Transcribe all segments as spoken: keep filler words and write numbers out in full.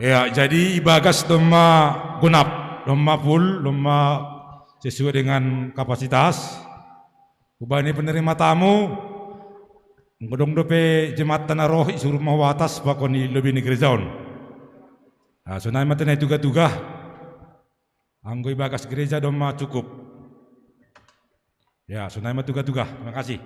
Ya, jadi ibagas domma gonap, domma full, domma sesuai dengan kapasitas. Ubani penerima tamu, anggo dong dope jemaat na roh, isuru ma hu atas pakon i lobi ni gereja on. Nah, sonai ma tena i tuga-tuga. Anggo ibagas gereja domma cukup. Ya, sonai ma tuga-tuga. Terima kasih.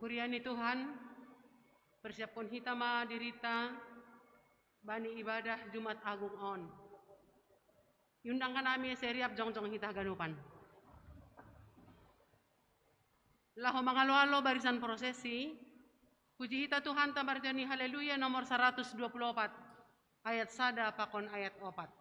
Kuria ni Tuhan, persiapkon hita ma dirita bani ibadah Jumat Agung on. Iundangkan ami seriap jongjong hita ganupan. Laho mangalo-alo barisan prosesi, puji hita Tuhan tamarjani Haleluya nomor saratus dua puluh opat, ayat sada pakon ayat opat.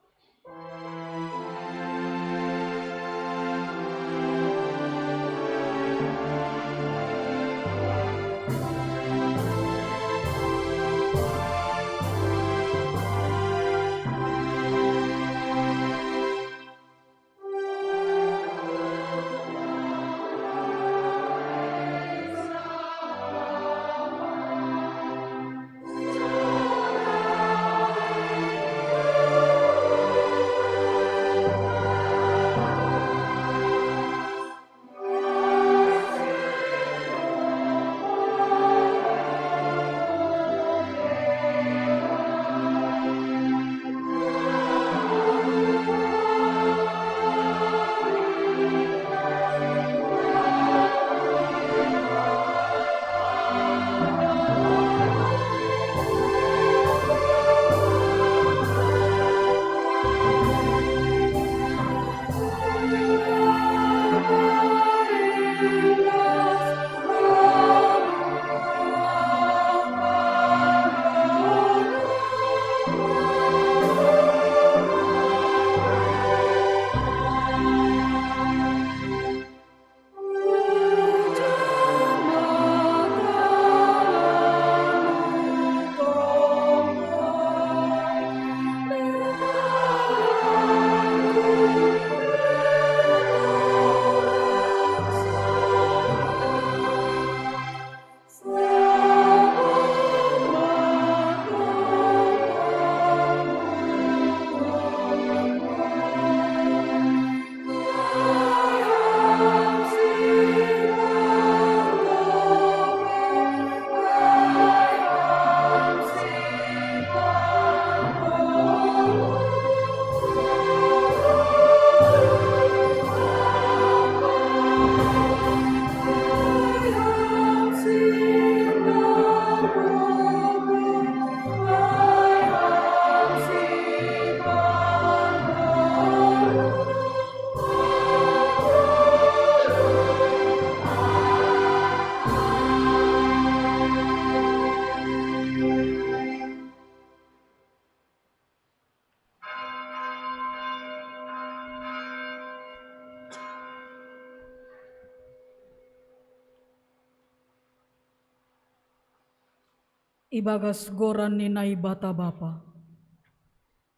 Ibagas goran ni Naibata Bapa,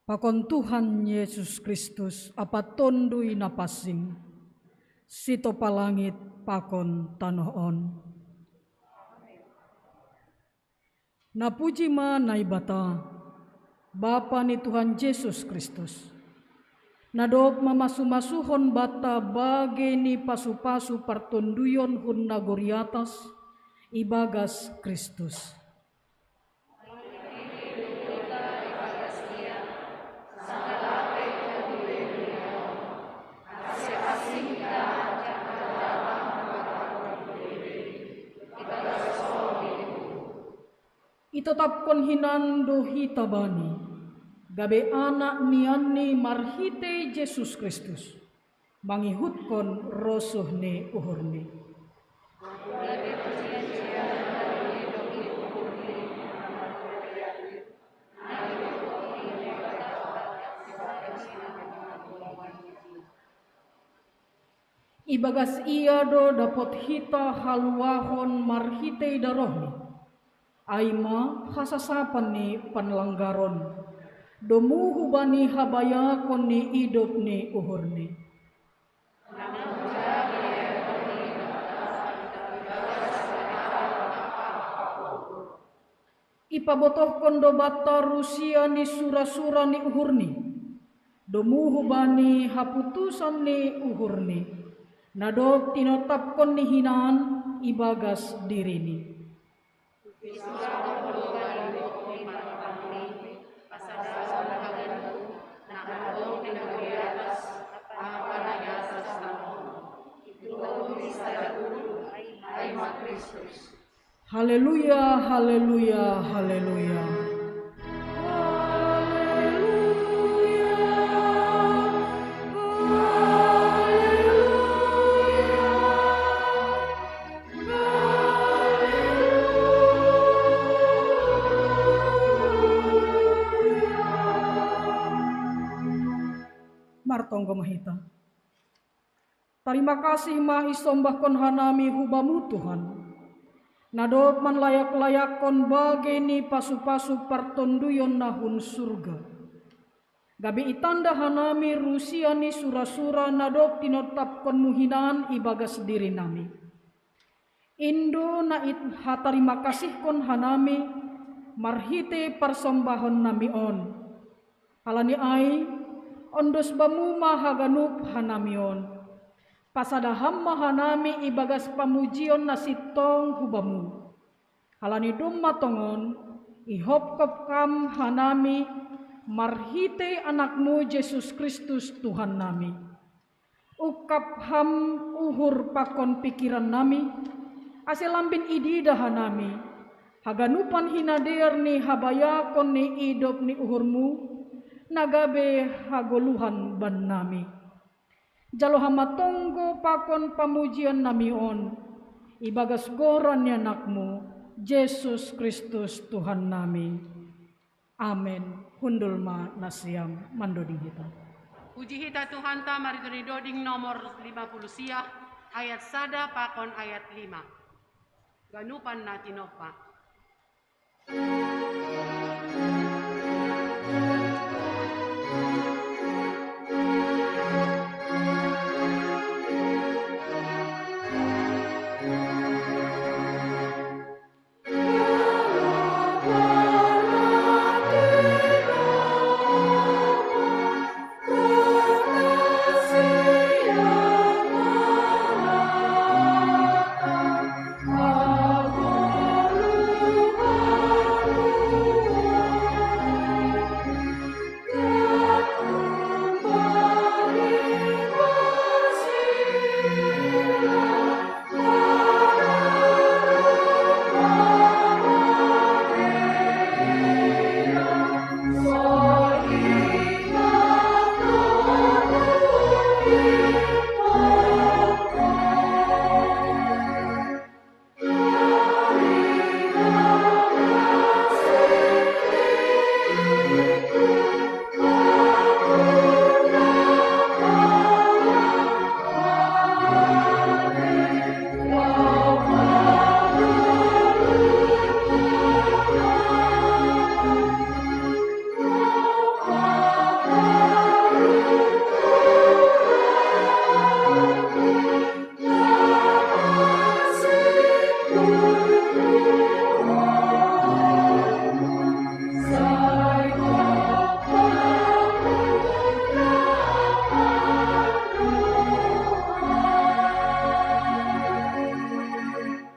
pakon Tuhan Yesus Kristus, Apatonduy na pansing, sitopa langit pakon tanoh on. Napuji ma Naibata, Bapa ni Tuhan Jesus Kristus, na dob mamasu-masuhon banta bagei ni pasu-pasu partonduyon hun nagori atas, ibagas Kristus. Itotapkon hinan do hita Bani, gabe anak nianNi marhitei Jesus Kristus, mangihutkon rosuh ni uhurNi. Ibagas Ia do dapot hita haluahon marhitei darohNi, ai ma hasasapan ni panlanggaron, domu hubani habayakon ni idop ni uhurNi. Ipabotohkon do banta rusia ni sura-sura ni uhurNi, domu hubani haputusan ni uhurNi, na dob tinotapkonNi hinan ibagas diriNi. Haleluya, haleluya, haleluya. Haleluya, haleluya. Martonggo ma hita. Tarima kasih ma isombahkon hanami hu Bamu, Tuhan, na dob manlayak-layakkon bagei ni pasu-pasu partonduyon na hun surga. Gabe itanda hanami rusia ni sura-sura na dob tinontapkonmu hinan ibagas dirinami. In do na ihatarimakasihkon hanami marhitei parsombahonnami on. Halani ai, ondos Bamu ma haganup hanami on. Pasada Ham ma hanami ibagas pamujion na sintong hu Bamu. Halani domma tongon ihopkop Ham hanami marhitei Anakmu Jesus Kristus Tuhannami. Ungkap Ham uhur pakon pikirannami, ase lambin ididah hanami haganupan hinadear ni habayakon ni idop ni uhurmu, na gabe hagoluhan bannami. Jalo Ham ma tonggo pakon pamujionnami on, ibagas goran ni Anakmu, Jesus Kristus Tuhannami. Amen. Hundul ma nasiam, mandoding hita. Puji hita Tuhanta, marhitei doding nomor lima puluh sia, ayat sada pakon ayat lima. Ganupan na tinompa.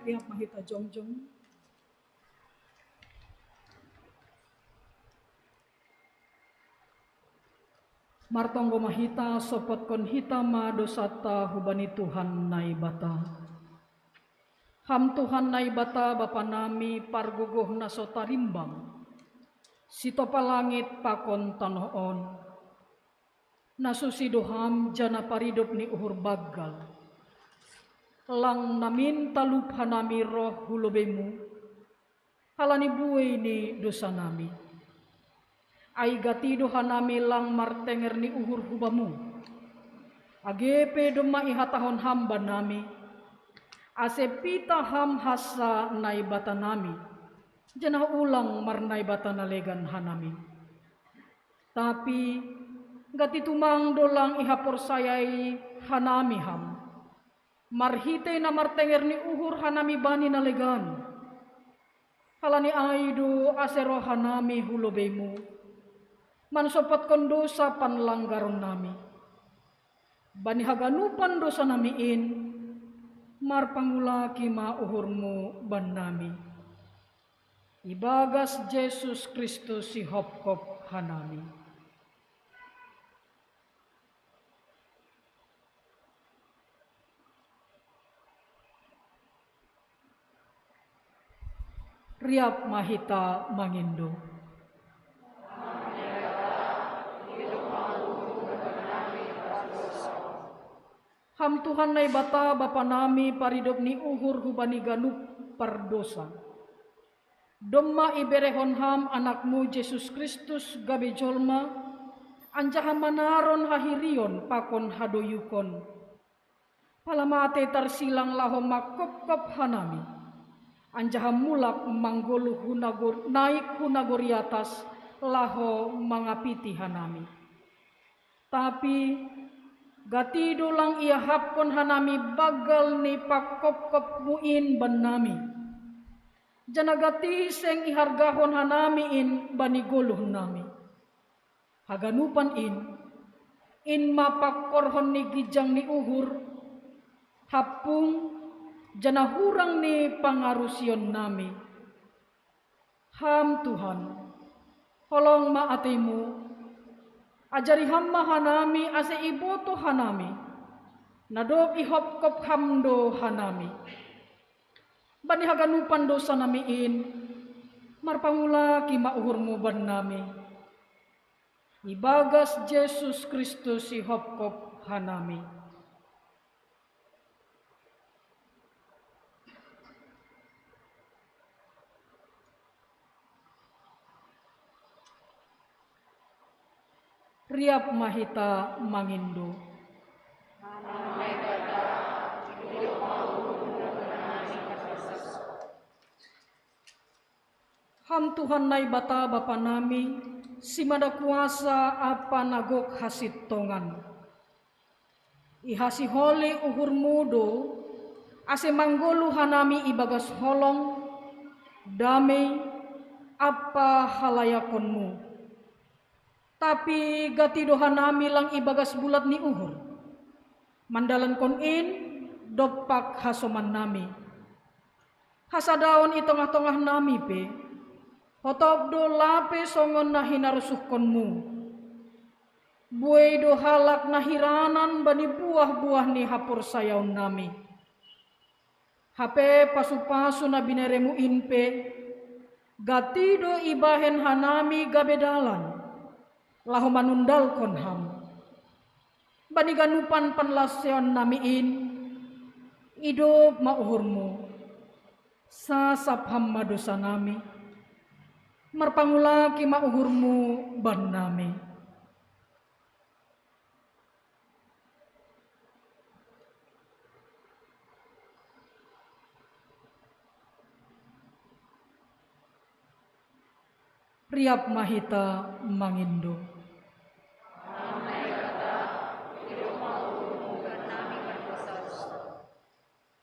Lihat ma hita jongjong. Martonggo ma hita, sopotkon hita ma dosanta hubani Tuhan Naibata. Ham Tuhan Naibata, Bapanami, pargogoh na so tarimbang, sitopa langit pakon tanoh on. Na susi do Ham jana paridop ni uhur banggal. Lang namin talup hanami roh hu lobeimu, halani buei ni dosanami. Ai gati do hanami lang martenger ni uhur hu Bamu. Age pe domma ihatahon Ham bannami, ase pitah Ham hansa Naibatanami, janah ulang marnaibata na legan hanami. Tapi gati tumang do lang ihaporsayai hanami Ham, marhitei na martenger ni uhur hanami bani na legan. Halani ai do ase roh hanami hu lobeimu, mansopotkon dosa panlanggaronnami. Bani haganupan dosanami in, marpangulaki ma uhurmu bannami. Ibagas Jesus Kristus sihopkop hanami. Riap ma hita mangindo. Ham Tuhan Naibata, Bapa nami, paridop ni uhur hubani ganup pardosa. Domma iberehon Ham Anakmu Jesus Kristus gabe jolma, anjaha manaron hahirion pakon hadoyukon. Pala mate tarsilang laho mangkopkop hanami, anjaha mulak manggoluh hu nagor-, naik hu nagori atas laho mangapiti hanami. Tapi gati do lang iahapkon hanami banggal ni pangkopkopmu in bannami. Janah gati seng ihargahon hanami in bani goluhnami. Haganupan in, in ma pangkorhon ni ginjang ni uhur, hampung, janah hurang ni pangarusionnami. Ham Tuhan, holong ma ateimu, ajari Ham ma hanami ase ibotoh hanami, na dob ihopkop Ham do hanami. Bani haganupan dosanami in, marpangulaki ma uhurmu bannami. Ibagas Jesus Kristus ihopkop hanami. Riap ma hita mangindo. Ham Tuhan Naibata Bapa nami, si mada kuasa ampa na gok hasintongan. Ihasiholi uhurmu do, ase manggoluh hanami ibagas holong, damei, ampa halayakonmu. Tapi gati do hanami lang ibagas bulat ni uhur. Mandalankon in, dompak hasomannami. Hasadaon i tongah-tongahnami pe, hotop do lape songon na hinarosuhkonmu. Buei do halak na hiranan bani buah-buah ni haporsayaonnami. Hape pasu-pasu na bineremu in pe, gati do ibahen hanami gabe dalan, laho manundalkon Ham. Bani ganupan panlaseonnami in, idop ma uhurmu. Sasap Ham ma dosanami. Marpangulaki ma uhurmu bannami. Riap ma hita mangindo.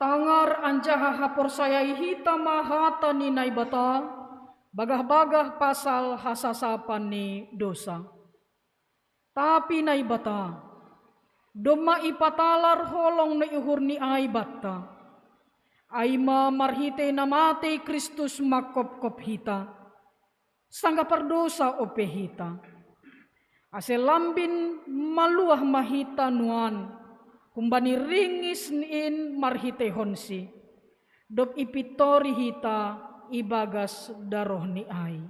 Tangar anjaha haporsayai hita ma hata ni Naibata, bagah-bagah pasal hasasapan ni dosa. Tapi Naibata, domma ipatalar holong ni uhur ni ai banta. Ai ma marhitei na matei Kristus mangkopkop hita. Sanggah pardosa ope hita. Ase lambin maluah ma hita nuan, humbani ringis in marhiteihonsi. Dob ipintori hita ibagas daroh ni ai.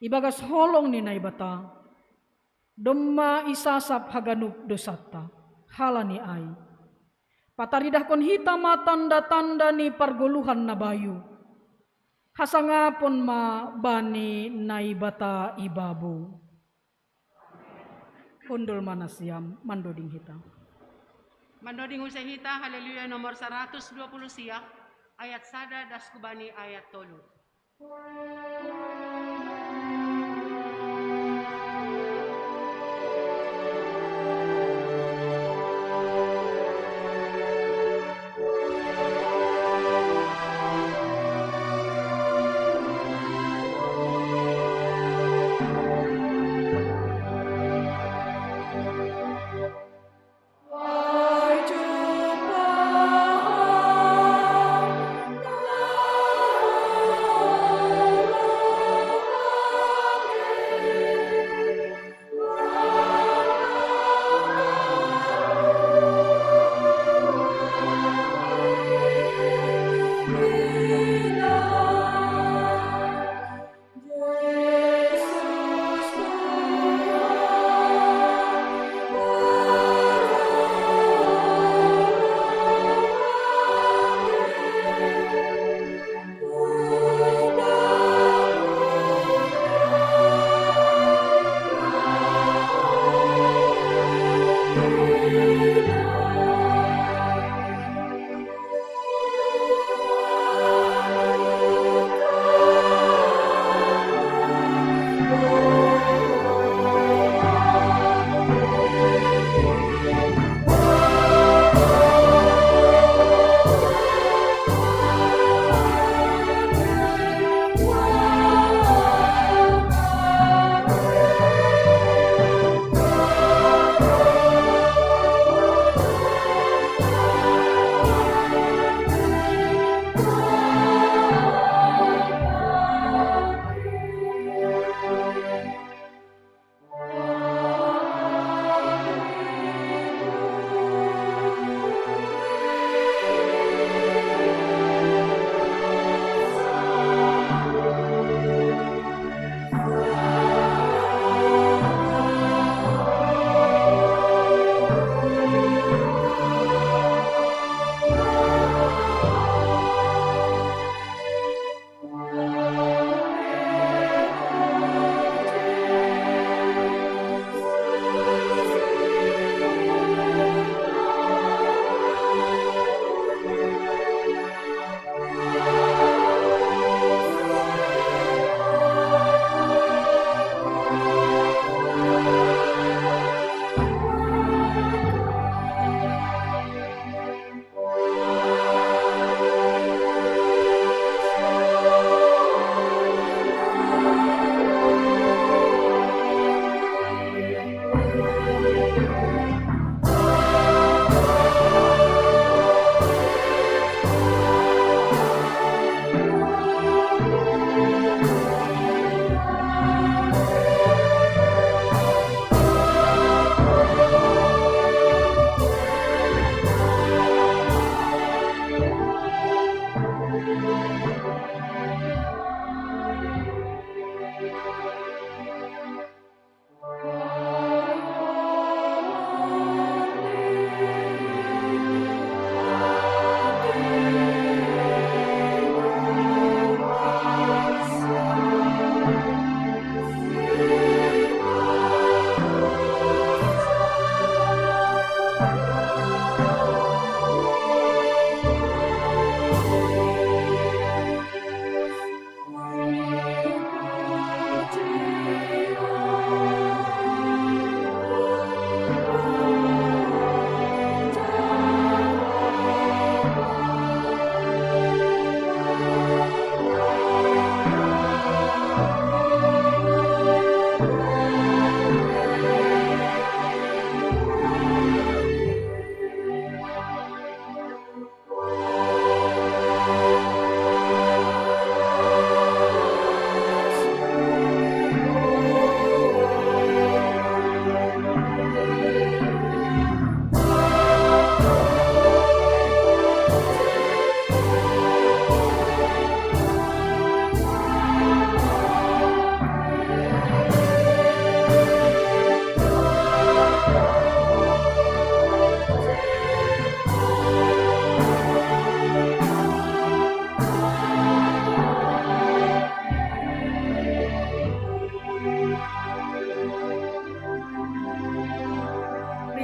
Ibagas holong ni Naibata, domma isasap haganup dosanta, halani ai. Pataridahkon hita ma tanda-tanda ni pargoluhan na bayu. Hasangapon ma bani Naibata i babou. Hundul ma nasiam, mandoding hita. Mandoding use hita, Haleluya nomor saratus dua puluh sia, ayat sada das hubani ayat tolu.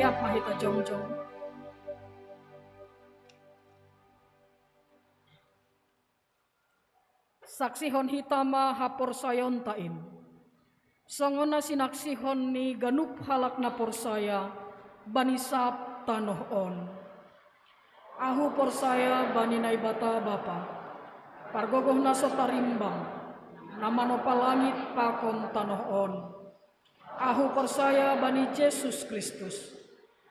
Mari kita jongjong. Saksihon hita ma haporsayaonta in. Songon na sinaksihon ni ganup halak na porsaya bani sab tanoh on. Ahu porsaya bani Naibata Bapa, pargogoh na so tarimbang, na manopa langit pakon tanoh on. Ahu porsaya bani Jesus Kristus,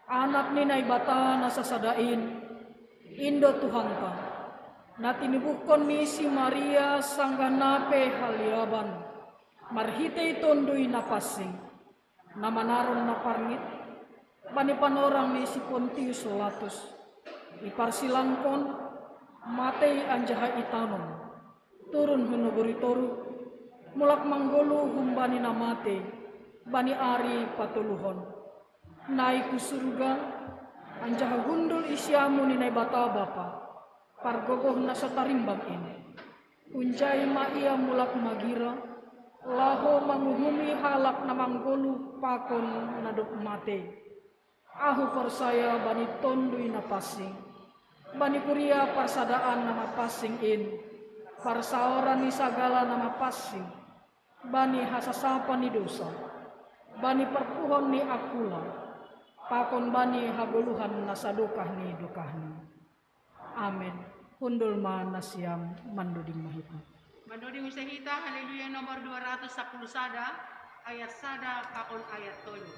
Anak ni Naibata na sasada in, in do Tuhanta, na tinibuhkon ni si Maria sanggah na pe haliaban, marhitei Tonduy Napansing, na manaron na parngit, bani panorang ni si Pontius Latus, iparsilangkon, matei anjaha itanom, turun hu nagori toruh, mulak manggoluh humbani na matei, bani ari patoluhon. Naik hu surga, anjaha hundul i siamun ni Naibata Bapa, pargogoh na so tarimbang in. Hunjai ma Ia mulak magira, laho manguhumi halak na manggoluh pakon na dob matei. Ahu porsaya bani Tonduy Napansing, bani kuria parsadaan na mapansing in, parsaoran ni sagala na mapansing, bani hasasapan ni dosa, bani parpuhon ni angkula, pakon bani hagoluhan na sadokah ni dokahna. Amen. Hundul ma nasiam, mandoding ma hita. Mandoding use hita, Haleluya nomor dua ratus sapuluh sada, ayat sada pakon ayat tolu.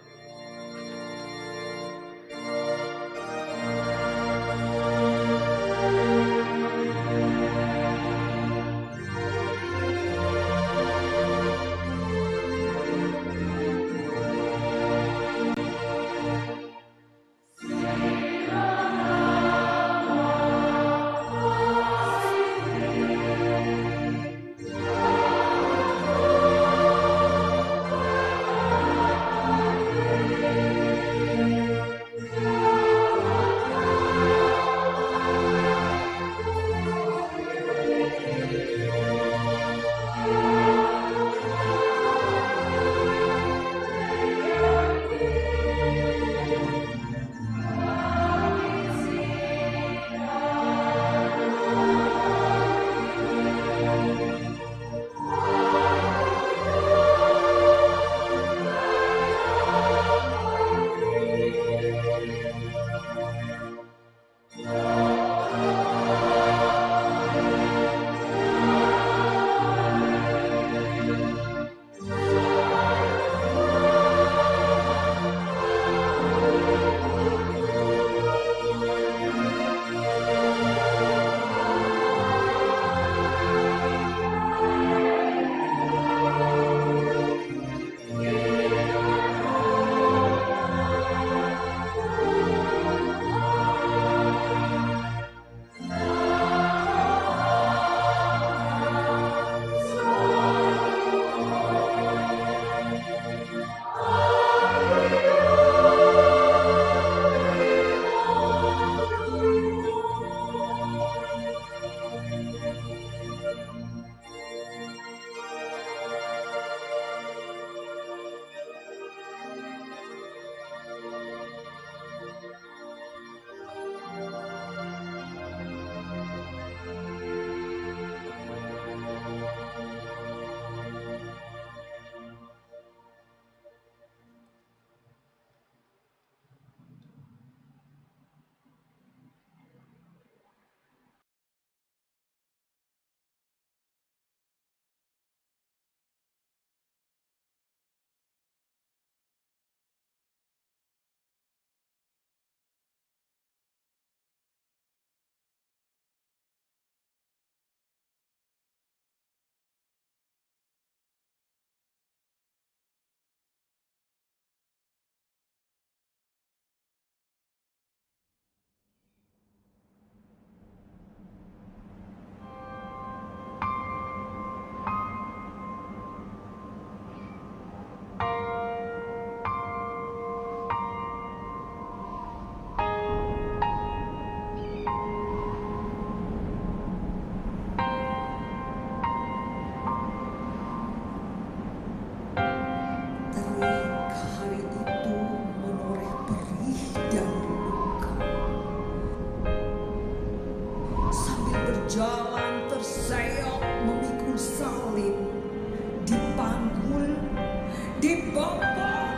Dibopong,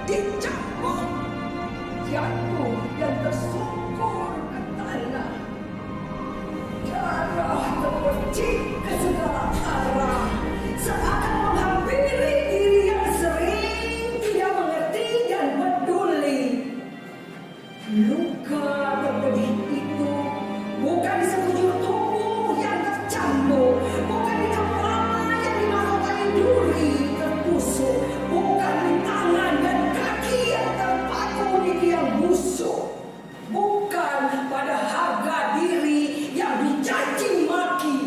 dicambuk, jatuh dan tersungkur ke tanah. Darah terpercik ke segala arah, seakan menghampiri diri yang sering tidak mengerti dan peduli. Luka terpedih itu bukan di sekujur tubuh yang tercambuk, bukan di kepala yang dimahkotai duri tertusuk, bukan di tangan dan kaki yang terpaku di tiang busuk, bukan pada harga diri yang dicaci maki,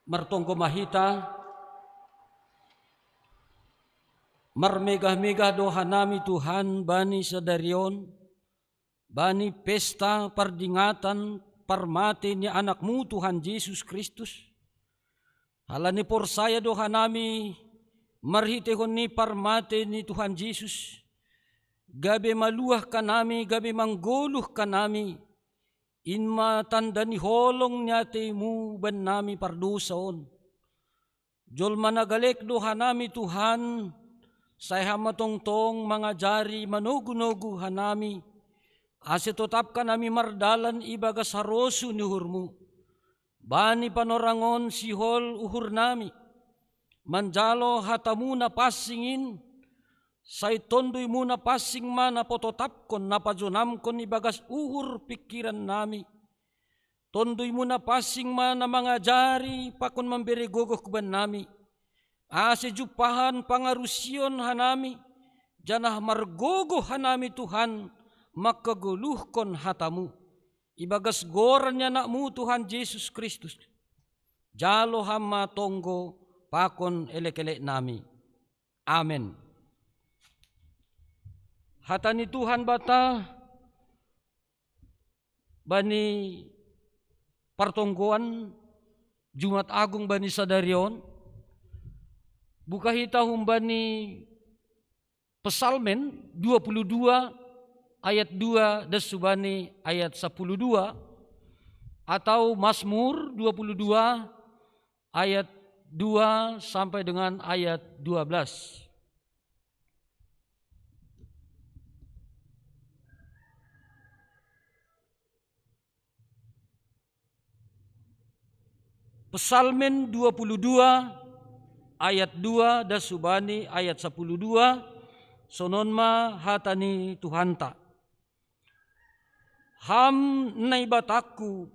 Martonggo ma hita. Marmegah-megah do hanami Tuhan bani sadari on, bani pesta pardingatan parmate ni Anakmu Tuhan Jesus Kristus. Halani porsaya do hanami marhiteihon ni parmate ni Tuhan Jesus, gabe maluah hanami, gabe manggoluh hanami. In ma tanda ni holong ni ateimu bannami pardosa on. Jolma na galek do hanami Tuhan, sai Ham ma tongtong mangajari, manogu-nogu hanami, ase totap hanami mardalan ibagas harosuh ni uhurmu. Bani panorang on sihol uhurnami manjalo hatamu na pansing in, sai Tonduymu na pansing ma na patotapkon, na pajonamkon ibagas uhur pingkirannami. Tonduymu na pansing ma na mangajari pakon mambere gogoh bannami, ase jumpahan pangarusion hanami, janah margogoh hanami Tuhan mangkagoluhkon hatamu. Ibagas goran ni Anakmu Tuhan Jesus Kristus, jalo Ham ma tonggo pakon elek-eleknami. Amen. Hata ni Tuhan Bata bani partonggoan Jumat Agung bani sadari on. Buka hita humbani Psalmen dua puluh dua ayat dua das hubani ayat sepuluh dua, atau Mazmur dua puluh dua ayat dua sampai dengan ayat dua belas. Psalmen dua puluh dua ayat dua das hubani ayat sepuluh dua, sonon ma hata ni Tuhanta. Ham Naibatangku,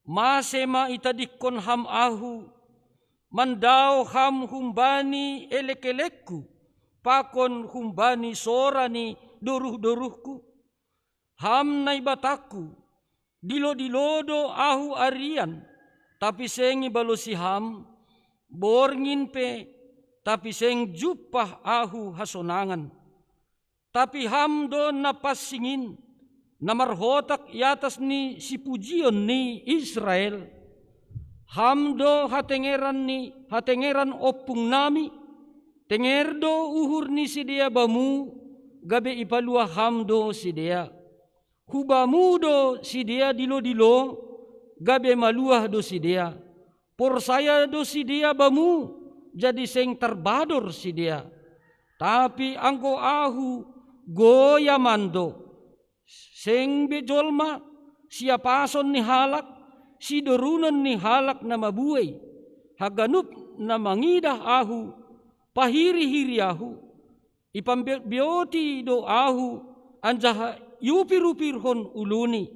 mase ma itadingkon Ham ahu, mandao Ham humbani elek-elekku, pakon humbani sora ni doruh-doruhku? Ham Naibatangku, dilo-dilo do ahu arian, tapi seng ibalosi Ham, borngin pe, tapi seng jumpah ahu hasonangan. Tapi Ham do na pansing in, na marhotak i atas ni sipujion ni Israel. Ham do hatengeran ni, hatengeran ompungnami. Tenger do uhur ni sidea Bamu, gabe ipaluah Ham do sidea. Hu Bamu do sidea dilo-dilo, gabe maluah do sidea. Porsaya do sidea Bamu, jadi seng tarbador sidea. Tapi anggo ahu, goyaman do. Seng be jolma, siapason ni halak, sidorunon ni halak na mabuei. Haganup na mangidah ahu, pahiri-hiri ahu. Ipambe-, beoti do ahu, anjaha iupir-upirhon uluni.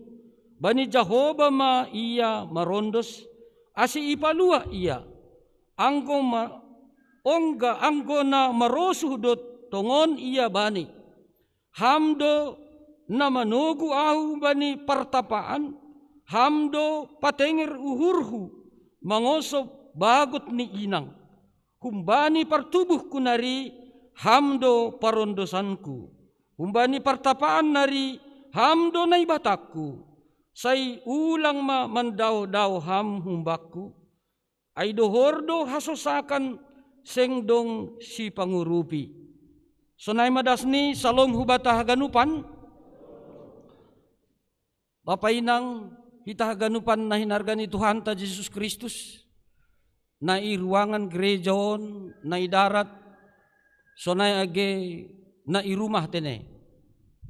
Bani Jahowa ma ia marondos, ase ipaluah ia. Anggo ma-, ongga anggo na marosuh do tongon ia bani. Ham do na manogu ahu bani partapaan, Ham do patenger uhurhu, mangosoh bagot ni inang. Humbani partubuhku nari Ham do parondosanku. Humbani partapaan nari Ham do Naibatangku. Sai ulang ma mandao-dao Ham humbakku. Ai dohor do hasosakan seng dong sipangurupi. Sonai ma das ni salom hubata haganupan. Bapa inang, hita haganupan na hinarga ni Tuhanta Jesus Kristus, na i ruangan gereja on, na i darat, sonai age na i rumah tene.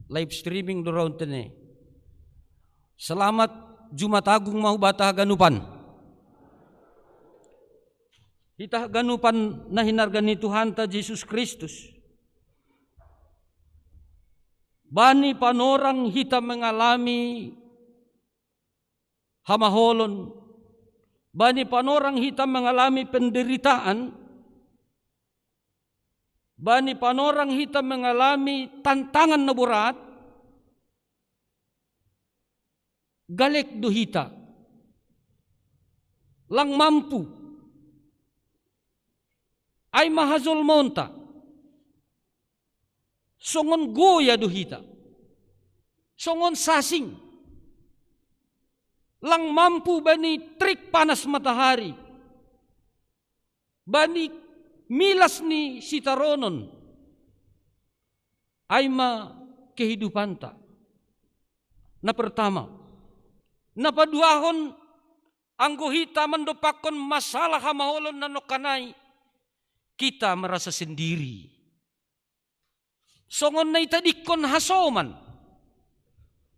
Live streaming do ra on tene. Selamat Jumat Agung ma hubata haganupan. Hita haganupan na hinarga ni Tuhanta Jesus Kristus. Bani panorang hita mengalami hamaholon, bani panorang hita mengalami penderitaan, bani panorang hita mengalami tantangan na borat, galek do hita. Lang mampu, Ai ma hajolmaonta, songon goya do hita, songon sasing, lang mampu bani terik panas matahari, bani milas ni sitaronon. Ai ma kehidupanta. Na pertama. Na paduahon, anggo hita mandopakkon masalah hamaolon na nongkan ai, kita merasa sendiri. Songon na itadingkon hasoman,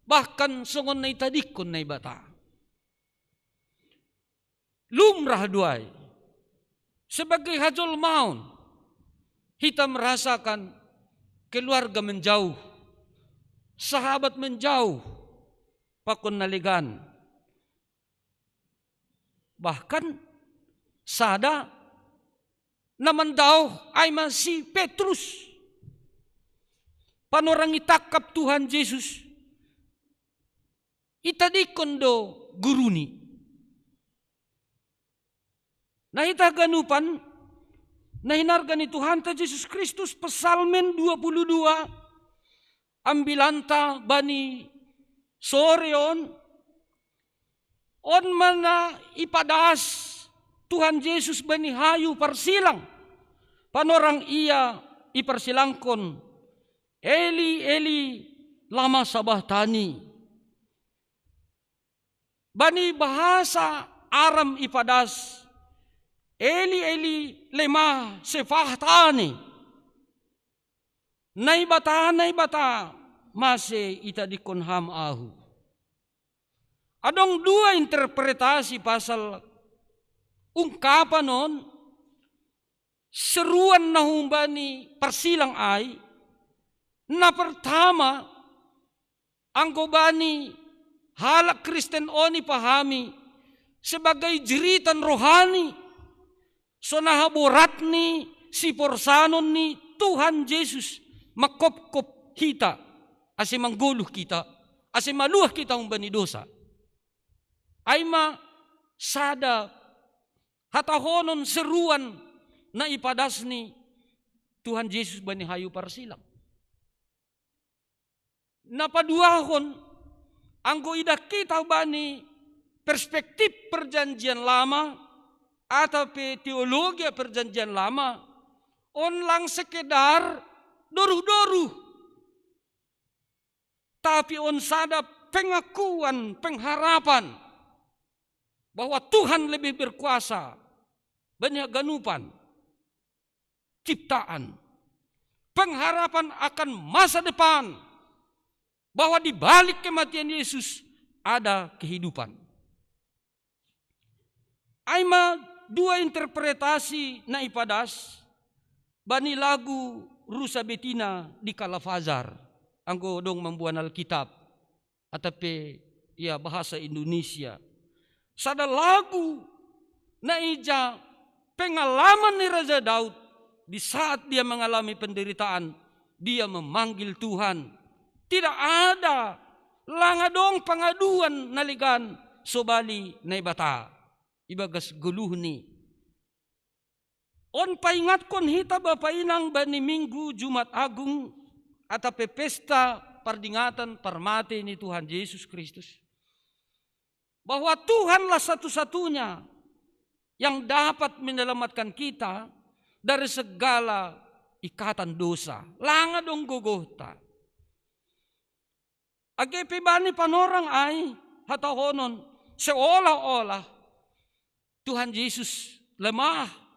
bahkan songon na itadingkon Naibata. Lumrah do ai, sebagai hajolmaon, hita merasakan keluarga menjauh, sahabat menjauh, pakon na legan. Bahkan sada na mandaoh ai ma si Petrus, panorang itangkap Tuhan Jesus, itadingkon do guruni. Na hita haganupan na hinarga ni Tuhanta Jesus Kristus, Psalmen dua puluh dua, ambilanta bani sore on, on ma na ipadas Tuhan Jesus bani hayu parsilang, panorang ia iparsilangkon, "Eli, Eli, lama sabachthani?" Bani bahasa Aram ipadas, "Eli, Eli, lema sabachthani?" "Naibata, Naibata, mase itadingkon Ham ahu?" Adong dua interpretasi pasal ungkapan on, seruan na humbani parsilang ai. Na pertama, anggo bani halak Kristen on ipahami sebagai jeritan rohani, sonaha borat ni siporsanon ni Tuhan Jesus mangkopkop hita, ase manggoluh hita, ase maluah hita humbani dosa. Ai ma sada hatahonon seruan na ipadas ni Tuhan Jesus bani hayu parsilang. Na paduahon, anggo idah hita bani perspektif Perjanjian Lama atau pe teologia Perjanjian Lama, on lang sekedar doruh-doruh, tapi on sada pengakuan, pengharapan bahwa Tuhan lebih berkuasa bani haganupan ciptaan. Pengharapan akan masa depan, bahwa di balik kematian Yesus ada kehidupan. Ai ma dua interpretasi na ipadas bani lagu Rusa Betina di Kalafazar, anggo dong mamboan Alkitab, atau pe ia bahasa Indonesia. Sada lagu na ija pengalaman ni Raja Daud di saat dia mengalami penderitaan, dia memanggil Tuhan. Tidak ada, lang adong pangaduan na legan sobali Naibata ibagas goluhni. On paingatkon hita Bapa Inang bani Minggu Jumat Agung, atau pe pesta pardingatan parmate ni Tuhan Yesus Kristus, bahwa Tuhanlah satu-satunya yang dapat menyelamatkan kita dari segala ikatan dosa. Lang adong gogohta. Age pe bani panorang ai hatahonon, seolah-olah Tuhan Yesus lemah.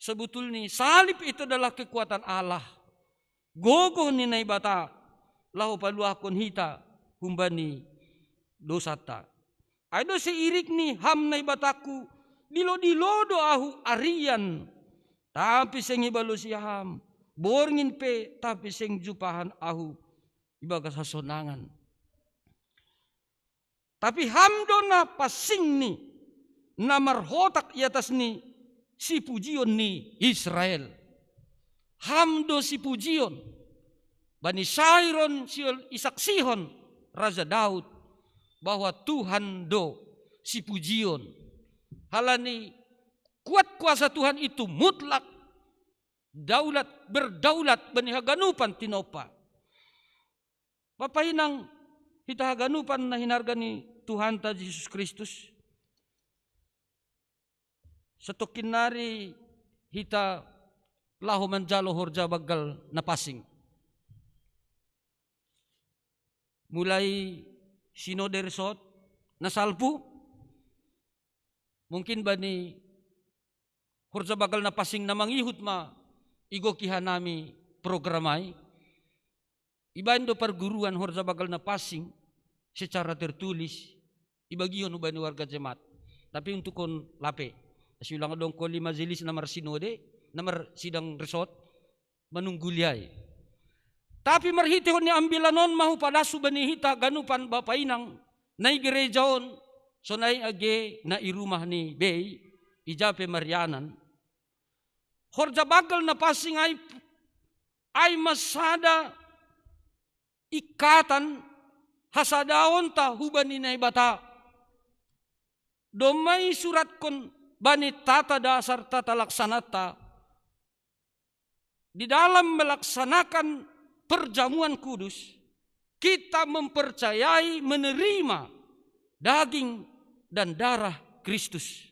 Sebetulnya salib itu adalah kekuatan Allah, gogoh ni Naibata laho paluahkon hita humbani dosanta. Ai do seirik ni Ham Naibatangku, dilo-dilo do ahu arian, tapi seng ibalosi Ham, borngin pe, tapi seng jumpahan ahu ibagas hasonangan. Tapi Ham do na pansing ni, na marhotak i atas ni sipujion ni Israel. Ham do sipujion. Bani Sairon siol isaksihon Raja Daud bahwa Tuhan do sipujion. Halani kuat kuasa Tuhan itu mutlak, daulat, berdaulat bani haganupan tinompa. Bapa inang, hita haganupan na hinarga ni Tuhanta Jesus Kristus. Satokin nari hita laho manjalo horja banggal na passing. Mulai sinode resort na salpu, mungkin bani horja banggal na passing na mangihut ma igoki hanami program ai. Ibaen do parguruan horja banggal na passing secara tertulis, ibagihon hubani warga jemaat. Tapi untuk on lape. Asi ulang adong koli majelis na marsinode, na marsidang resort, manungguli ai. Tapi marhitehon ni ambilan on ma hupadas hubani hita ganupan bapa inang, na i gereja on, sonai age na i rumah ni bei, ija pe marianan. Horja banggal na passing ai, ai ma sada ikatan hasadaonta hubani Naibata. Domma isuratkon bani tata dasar tata laksanata. Di dalam melaksanakan perjamuan kudus, kita mempercayai menerima daging dan darah Kristus.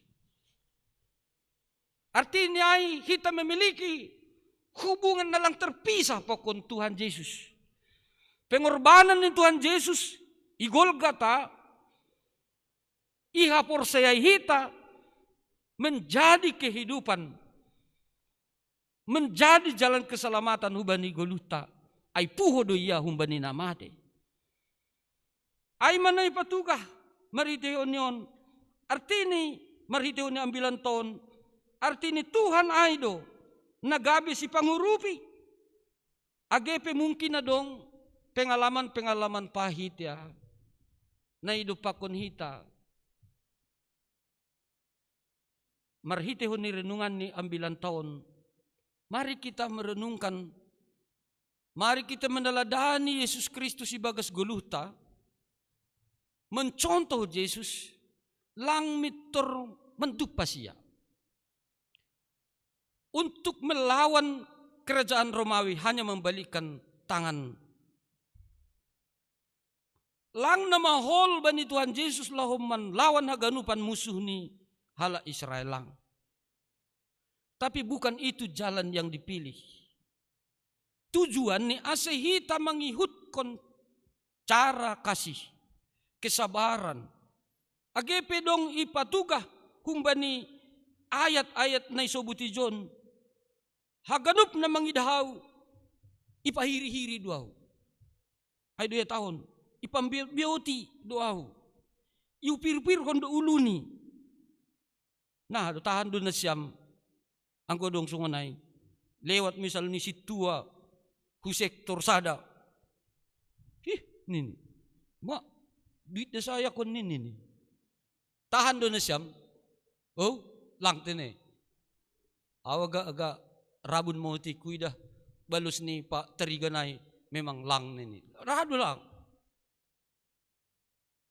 Artinya ai hita memiliki hubungan na lang terpisah pakon Tuhan Yesus. Pengorbanan ni Tuhan Yesus i Golgata, ihaporseai hita menjadi kehidupan, menjadi jalan keselamatan hubani goluhta, ai puho do ia humbani na mate. Ai ma na ipatugah marhitehon ni on, artini marhitehon ni ambilanta on, artini Tuhan ai do na gabe sipangurupi. Age pe mungkin adong pengalaman-pengalaman pahit ya, na idompakkon hita. Marhitehon ni renungan ni ambilanta on, mari kita merenungkan, mari kita meneladani Yesus Kristus ibagas goluhta, mencontoh Yesus, lang mintor mandumpas ia. Untuk melawan kerajaan Romawi hanya membalikkan tangan. Lang na mahol bani Tuhan Yesus laho manlawan haganupan musuh ni halak Israel lang. Tapi bukan itu jalan yang dipilih. Tujuan ni ase hita mangihutkon cara kasih, kesabaran. Age pe dong ipatugah humbani ayat-ayat na isobut ijon. Haganup na mangidah ahu, ipahiri-hiri do ahu. Ai do ia tahon, ipambioti do ahu. Iupir-upirhon do uluni. Nah, do tahan do nasiam, anggo dong songon ai. Lewat misal ni sintua, hu sektor sada. Hih, nini. Ma, duit da saya kon nini, nini. Tahan do nasiam. Oh, lang tene. Awa ga, ga rabun mau ti kuidah balus ni Pak Teriganai memang lang nini. Radu lang.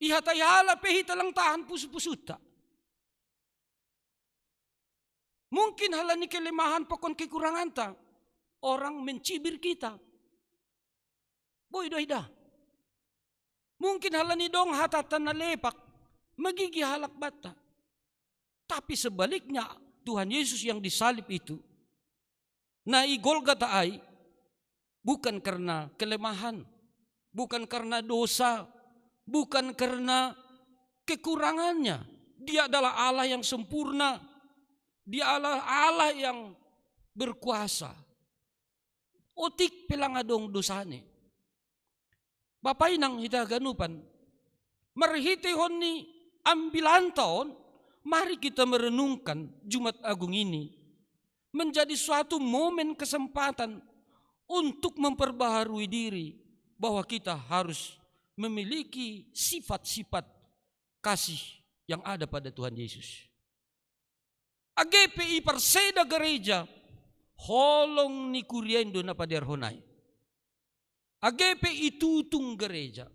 Iha tai hala pe hita lang tahan pusu-pusuta. Mungkin halani kelemahan pakon kekuranganta, orang mencibir kita. Boi do ida. Mungkin halani dong hatata na lepak, magigi halak banta. Tapi sebaliknya, Tuhan Yesus yang disalib itu, na i Golgata ai, bukan karena kelemahan, bukan karena dosa, bukan karena kekurangannya. Dia adalah Allah yang sempurna. Dia adalah Allah yang berkuasa. Otik pe lang adong dosani. Bapa inang hita ganupan, marhitehon ni ambilanta on, mari kita merenungkan Jumat Agung ini menjadi suatu momen kesempatan untuk memperbaharui diri, bahwa kita harus memiliki sifat-sifat kasih yang ada pada Tuhan Yesus. Age pe iparseda gereja, holong ni kuria i do na padearhon ai. Age pe itutung gereja,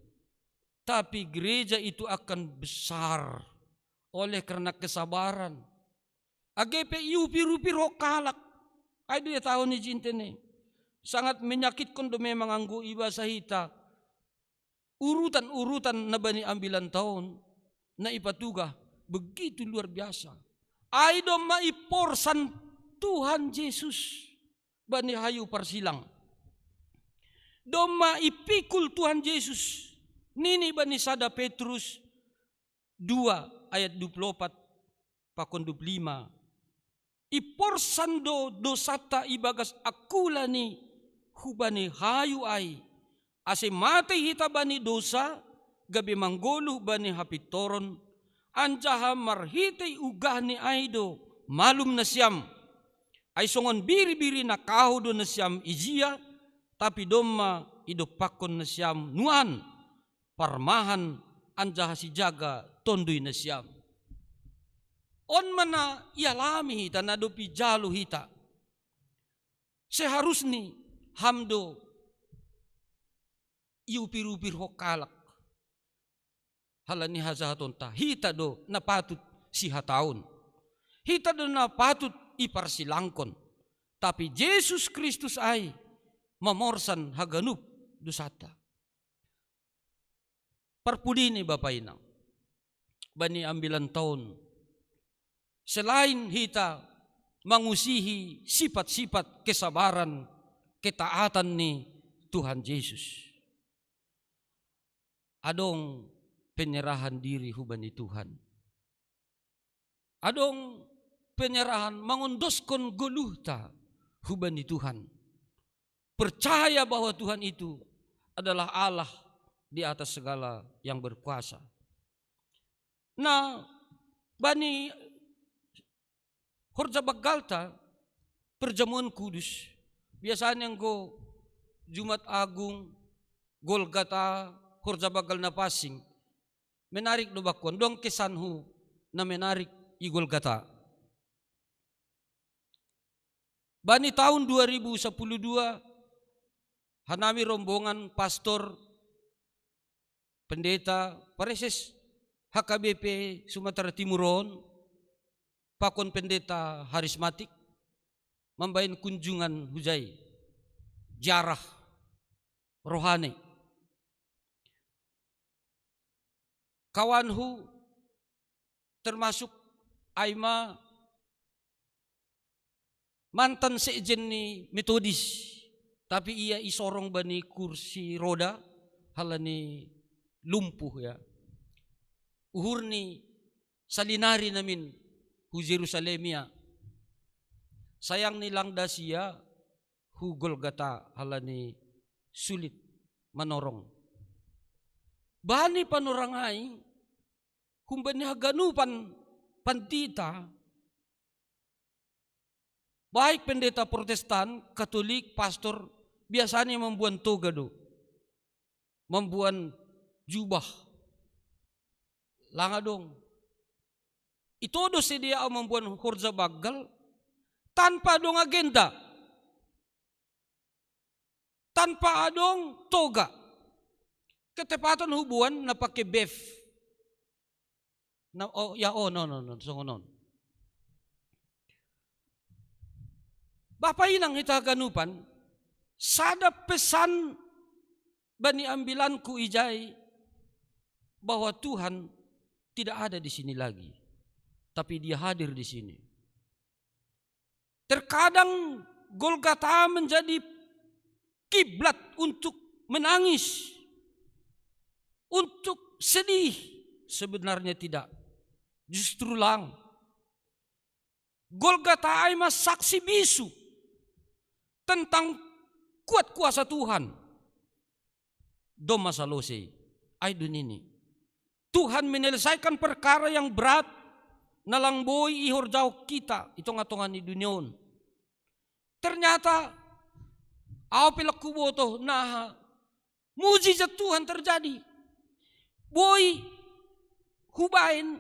tapi gereja itu akan besar oleh karena kesabaran. Age pe iupir-upirhon halak, Ai do ia taon ni jintene. Sangat menyakitkan do memang anggo ibasa hita urutan-urutan na bani ambilan taon na ipatugah begitu luar biasa. Ai domma iporsan Tuhan Jesus bani hayu parsilang. Domma ipikul Tuhan Jesus nini bani sada Petrus dua ayat dua puluh opat pakon dua puluh lima. Iporsan do dosata ibagas akula ni hubani hayu ai, ase matei hita bani dosa, gabe manggoluh bani hapintoron, anjaha marhitei ugahni ai do malum nasiam. Ai songon biri-biri na kaho do nasiam ijia, tapi domma idompakkon nasiam nuan, parmahan anjaha sijaga tondui nasiam. On ma na ialami hita, na dopi jalo hita. Seharusni ham do iupir-upir ho kalak halani hajahatonta. Hita do na patut sihataon. Hita do na patut iparsilangkon. Tapi Jesus Kristus ai mamorsan haganup dosata. Parpudi ni Bapa Inang, bani ambilan taon, selain hita mangusihi sifat-sifat kesabaran, ketaatan ni Tuhan Jesus, adong penyerahan diri hubani Tuhan. Adong penyerahan, mangondoskon goluhta hubani Tuhan. Percaya bahwa Tuhan itu adalah Allah di atas segala yang berkuasa. Nah, bani horja banggalta perjamuan kudus, biasanya anggo Jumat Agung, Golgata, horja banggal na pansing, menarik do bakuan, dong kesanhu na menarik i Golgata. Bani tahun dua ribu sepuluh dua, hanami rombongan pastor, pendeta, pareses H K B P Sumatera Timur on, pakon pendeta harismatik, mambaen kunjungan hujai, ziarah rohani. Kawanhu termasuk ai ma mantan sekjen ni Metodis, tapi ia isorong bani kursi roda halani lumpuh, ya. Uhurni salinari namin hu Jerusalem ia. Sayangni lang das ia hu Golgata halani sulit manorong. Bani panorang ai, humbani haganupan pandita, baik pendeta Protestan, Katolik, pastor, biasanya mamboan toga do, mamboan jubah. Lang adong. Ito do sedia mamboan horja banggal tanpa adong agenda, tanpa adong toga. Ketepatan huboan na pake bef. Na, oh, ya, oh, no, no, no, songon on. Bapa Inang hita haganupan, sada pesan bani ambilanku ijai, bahwa Tuhan tidak ada di sini lagi, tapi Dia hadir di sini. Terkadang Golgata menjadi kiblat untuk menangis, untuk sedih. Sebenarnya tidak. Justru lang. Golgata ai ma saksi bisu tentang kuat kuasa Tuhan. Domma salose, ai do nini. Tuhan menyelesaikan perkara yang berat na lang boi ihorjahon hita i tonga-tonga ni dunia on. Ternyata, au pe lang huboto naha mujizat Tuhan terjadi. Boi hubaen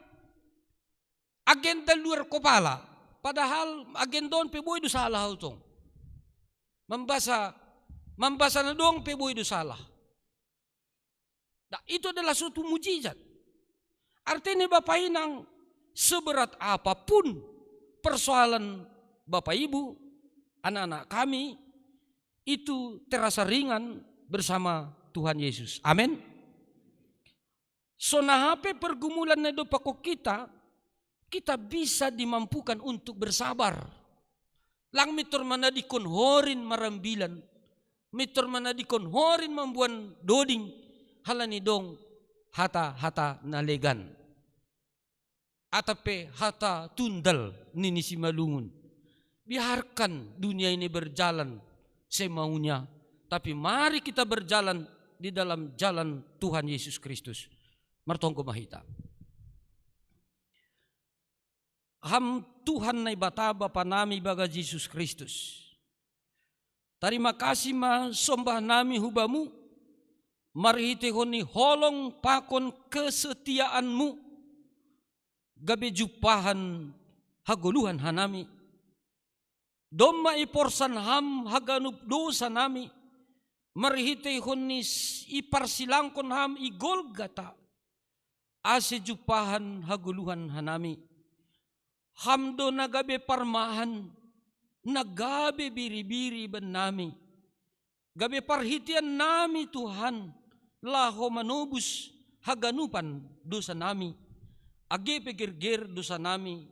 agenda luar kopala. Padahal agenda on pe boi do salah, au tong. Mambasa, mambasa na dong pe boi do salah. Nah, itu adalah suatu mujizat. Artinya Bapak Inang, seberat apapun persoalan Bapak Ibu, anak-anak kami itu terasa ringan bersama Tuhan Yesus. Amin. So na hape pergumulan na do pako kita, kita bisa dimampukan untuk bersabar. Lang mitor manadikon horin marambilan, mitor manadikon horin mambuan doding, halani dong hata-hata na legan. Atape hata tundal nini simalungun. Biarkan dunia ini berjalan semaunya, tapi mari kita berjalan di dalam jalan Tuhan Yesus Kristus. Martonggo ma hita. Ham Tuhan Naibata Bapa nami ibagas Jesus Kristus. Tarima kasih ma sombah nami hu Bamu, marhiteihon ni holong pakon kesetiaan-Mu, gabe jumpahan hagoluhan hanami. Domma iporsan Ham haganup dosa nami, marhiteihon ni s-, iparsilangkon Ham i Golgata, ase jumpahan hagoluhan hanami. Ham do na gabe parmahan, na gabe biri-biri bannami. Gabe parhitean nami Tuhan, laho manobus haganupan dosa nami. Age pe gerger dosa nami,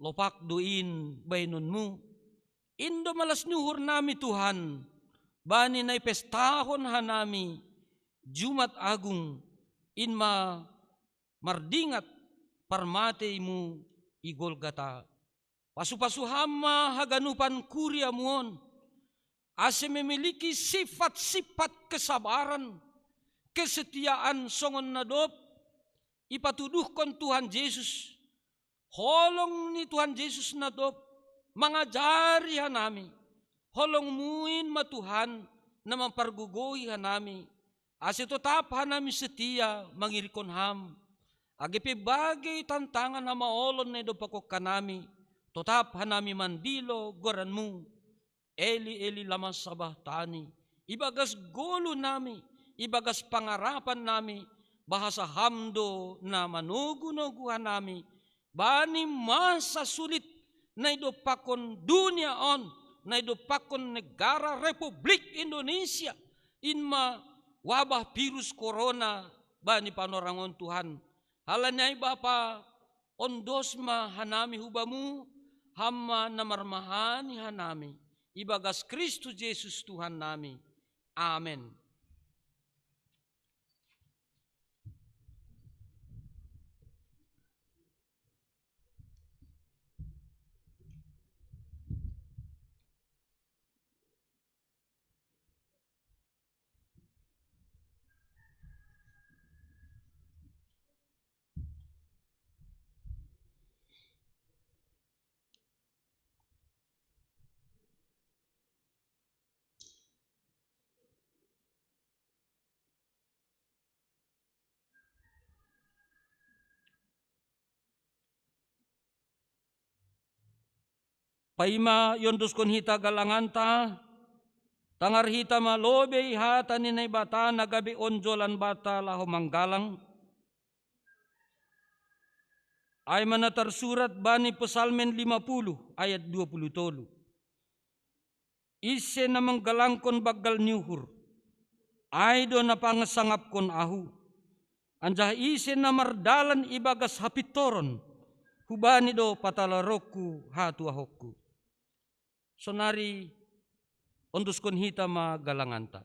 lopak do in bahenonmu. In do malas ni uhur nami Tuhan, bani na ipestahon hanami Jumat Agung, in ma mardingat parmateimu i Golgata. Pasu-pasu Ham ma haganupan kuriamu on, ase memiliki sifat-sifat kesabaran, kesetiaan songon na dob ipatuduhkon Tuhan Jesus. Holong ni Tuhan Jesus na dob mangajari hanami. Holongmu in ma Tuhan na mampargogohi hanami, ase totap hanami setia mangirikkon Ham. Age pe bagei tantangan hamaolon na idompakkon hanami, totap hanami mandilo goranmu. Eli, Eli, lama sabahtani. Ibagas goluh nami, ibagas pangarapan nami, bahasa Ham do na manogu-nogu hanami, bani masa sulit na idompakkon dunia on, na idompakkon negara Republik Indonesia, in ma wabah virus corona bani panorang on Tuhan. Halani ai Bapa, ondos ma hanami hu Bamu, Ham ma na marmahani hanami, ibagas Kristus Jesus Tuhan nami. Amen. Paima iondoskon hita galanganta, tangar hita ma lobei hata ni Naibata na gabe onjolan banta laho manggalang. Ai ma na tarsurat bani Psalmen lima puluh ayat dua puluh tolu. Ise na manggalangkon banggal ni uhur, ai do na pangasangapkon ahu. Anjaha ise na mardalan ibagas hapintoron, hubani do patalaronku hatuahonku. Sonari ondoskon hita ma galanganta.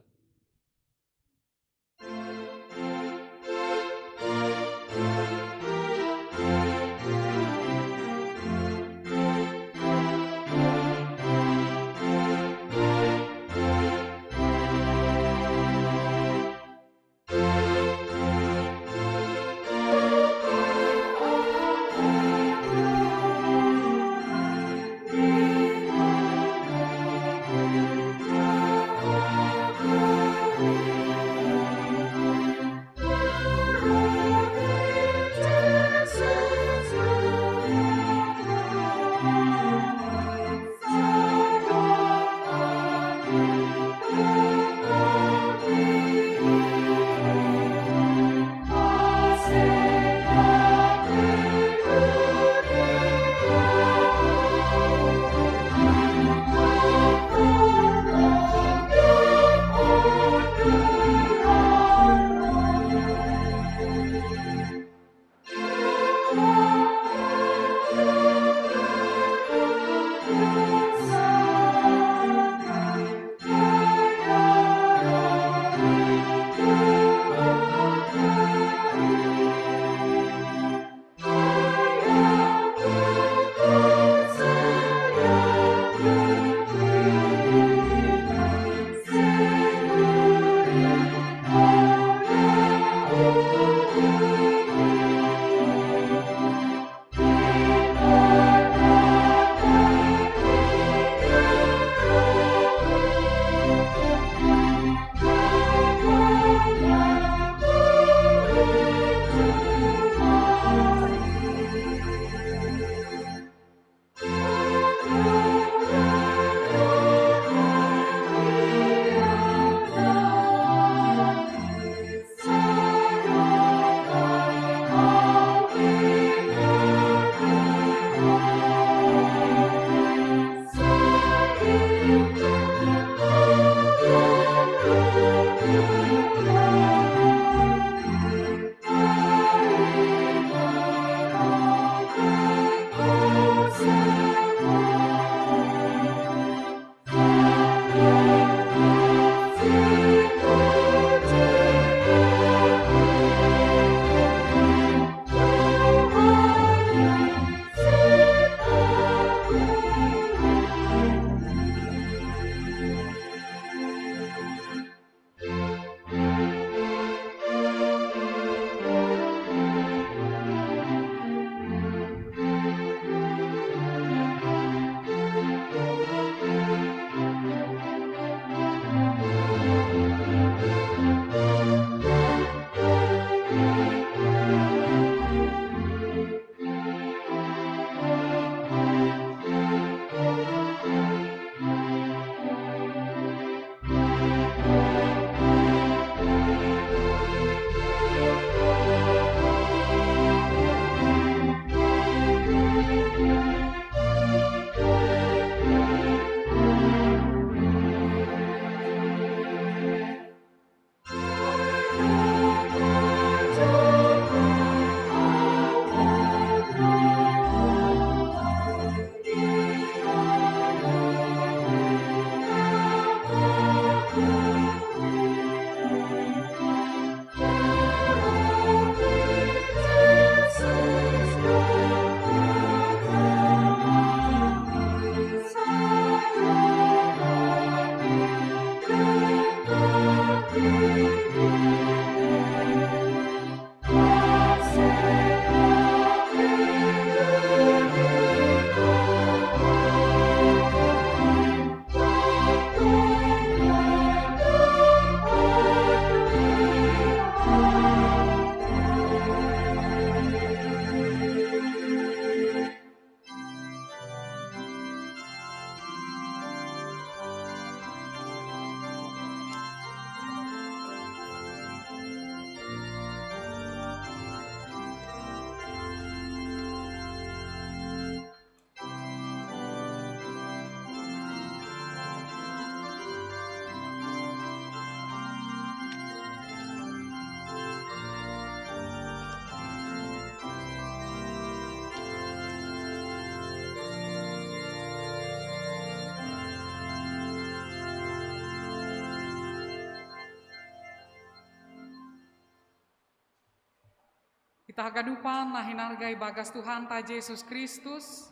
Haganupan na hinarga ibagas Tuhanta Jesus Kristus,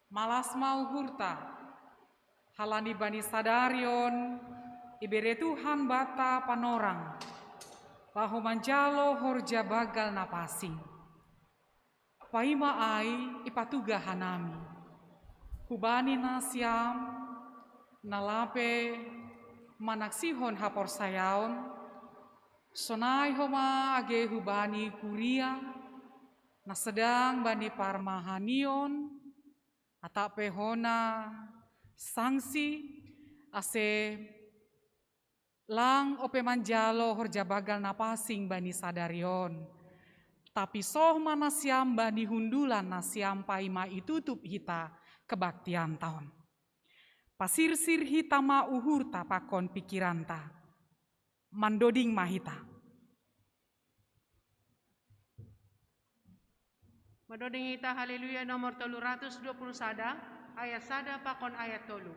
malas ma uhurta, halani bani sadari on ibere Tuhan banta panorang, laho manjalo horja banggal na pansing. Paima ai ipatugah hanami, hubani nasiam, na lape manaksihon haporsayaon, sonai homa age hubani kuria, na sedang bani parmahanion, atap pe hona sanksi, ase lang ope manjalo horja banggal na pansing bani sadari on. Tapi soh ma nasiam bani hundulan nasiam paima itutup hita kebaktianta on. Pasirsir hita ma uhurta pakon pikiranta. Mandoding ma hita. Mandoding hita Haleluya nomor tolu ratus dua puluh sada, ayat sada pakon ayat tolu.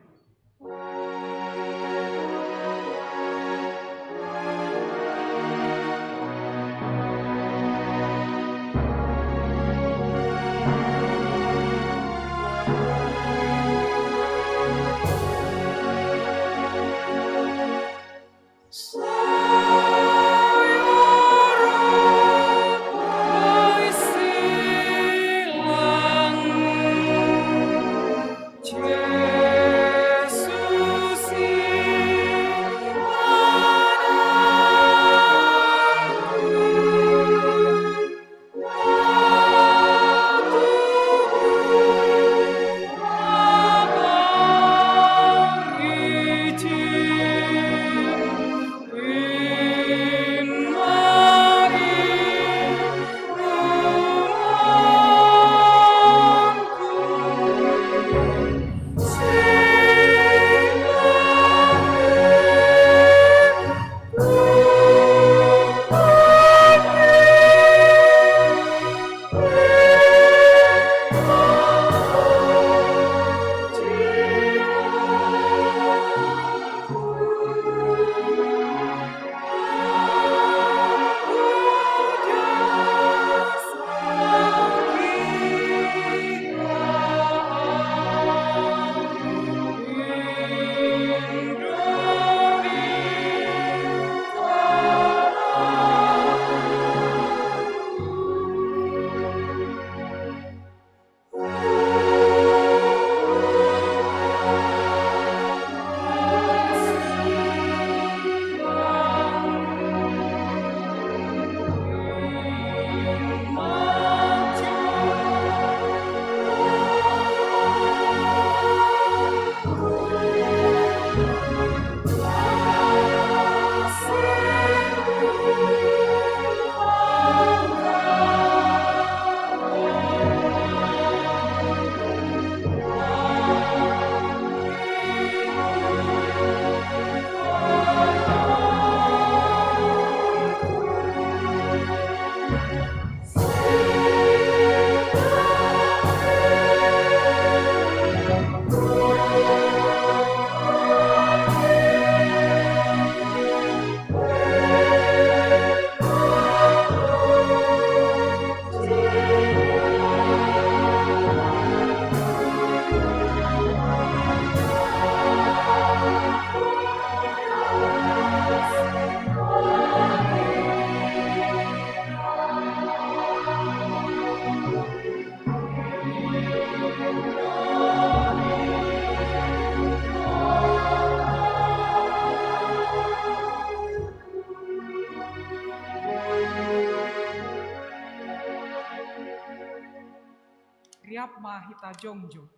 Riap ma hita jongjong.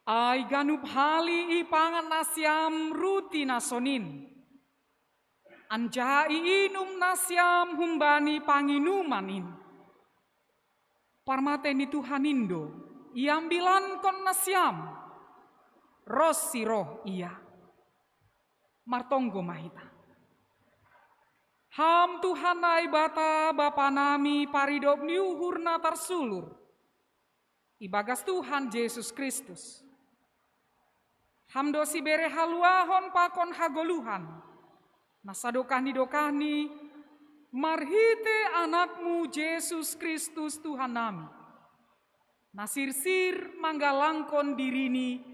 Ai ganup hali ipangan nasiam ruti na sonin, anjaha iinum nasiam humbani panginuman in. Parmate ni Tuhan in do iambilankon nasiam, ros si roh Ia. Martonggo ma hita. Ham Tuhan Naibata, Bapa nami, paridop ni uhur na tarsulur ibagas Tuhan Jesus Kristus. Ham do sibere haluahon pakon hagoluhan, na sadokah ni dokahni, marhite Anakmu Jesus Kristus Tuhan nami, na sirsir manggalangkon dirini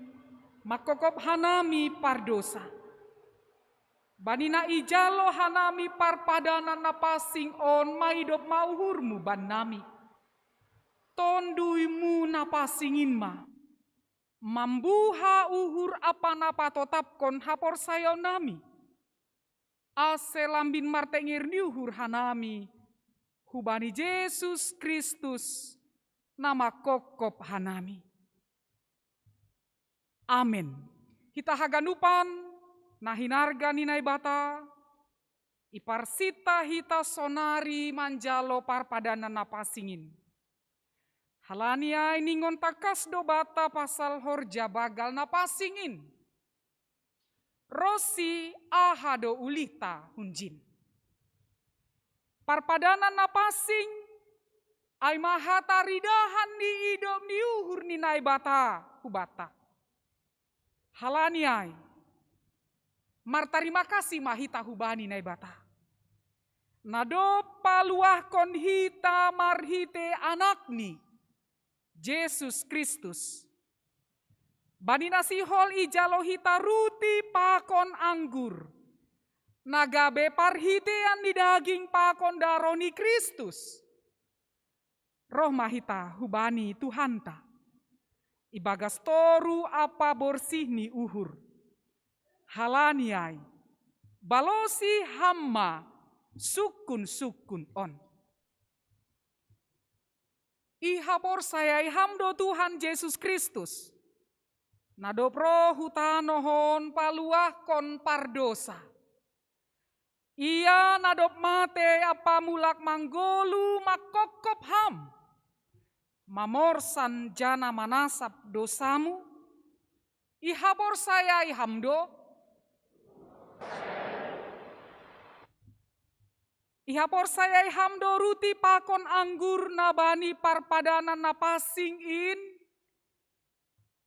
mangkopkop hanami pardosa. Bani na ijalo hanami parpadanan na pansing on maidop ma uhurmu bannami. TonduyMu na pansing in ma mambuha uhur ampa na patotapkon haporsayaonnami, ase lambin martenger ni uhur hanami hubani Jesus Kristus, na mangkopkop hanami. Amen. Hita haganupan na hinarga ni Naibata, iparsinta hita sonari manjalo parpadanan na pansing in. Halani ai ningon tangkas do banta pasal horja banggal na pansing in. Ronsi aha do ulihta hunjin? Parpadanan na pansing ai ma hataridahan ni idop ni uhur ni Naibata hubanta. Halani ai, martarima kasih ma hita hubani Naibata, na dob paluahkon hita marhite Anakni, Jesus Kristus. Bani na sihol ijalo hita ruti pakon anggur, na gabe parhitean ni daging pakon darou ni Kristus. Roh ma hita hubani Tuhanta, ibagas toru ampa borsih ni uhur. Halani ai, balosi Ham ma sungkun-sungkun on. Ihaporsayai Ham do Tuhan Jesus Kristus, na dob roh hu tanoh on paluahkon pardosa. Ia na dob mate ampa mulak manggoluh mangkopkop Ham, mamorsan janah manasap dousamu. Ihaporsayai Ham do? Ihaporsayai Ham do ruti pakon anggur na bani parpadanan na pansing in?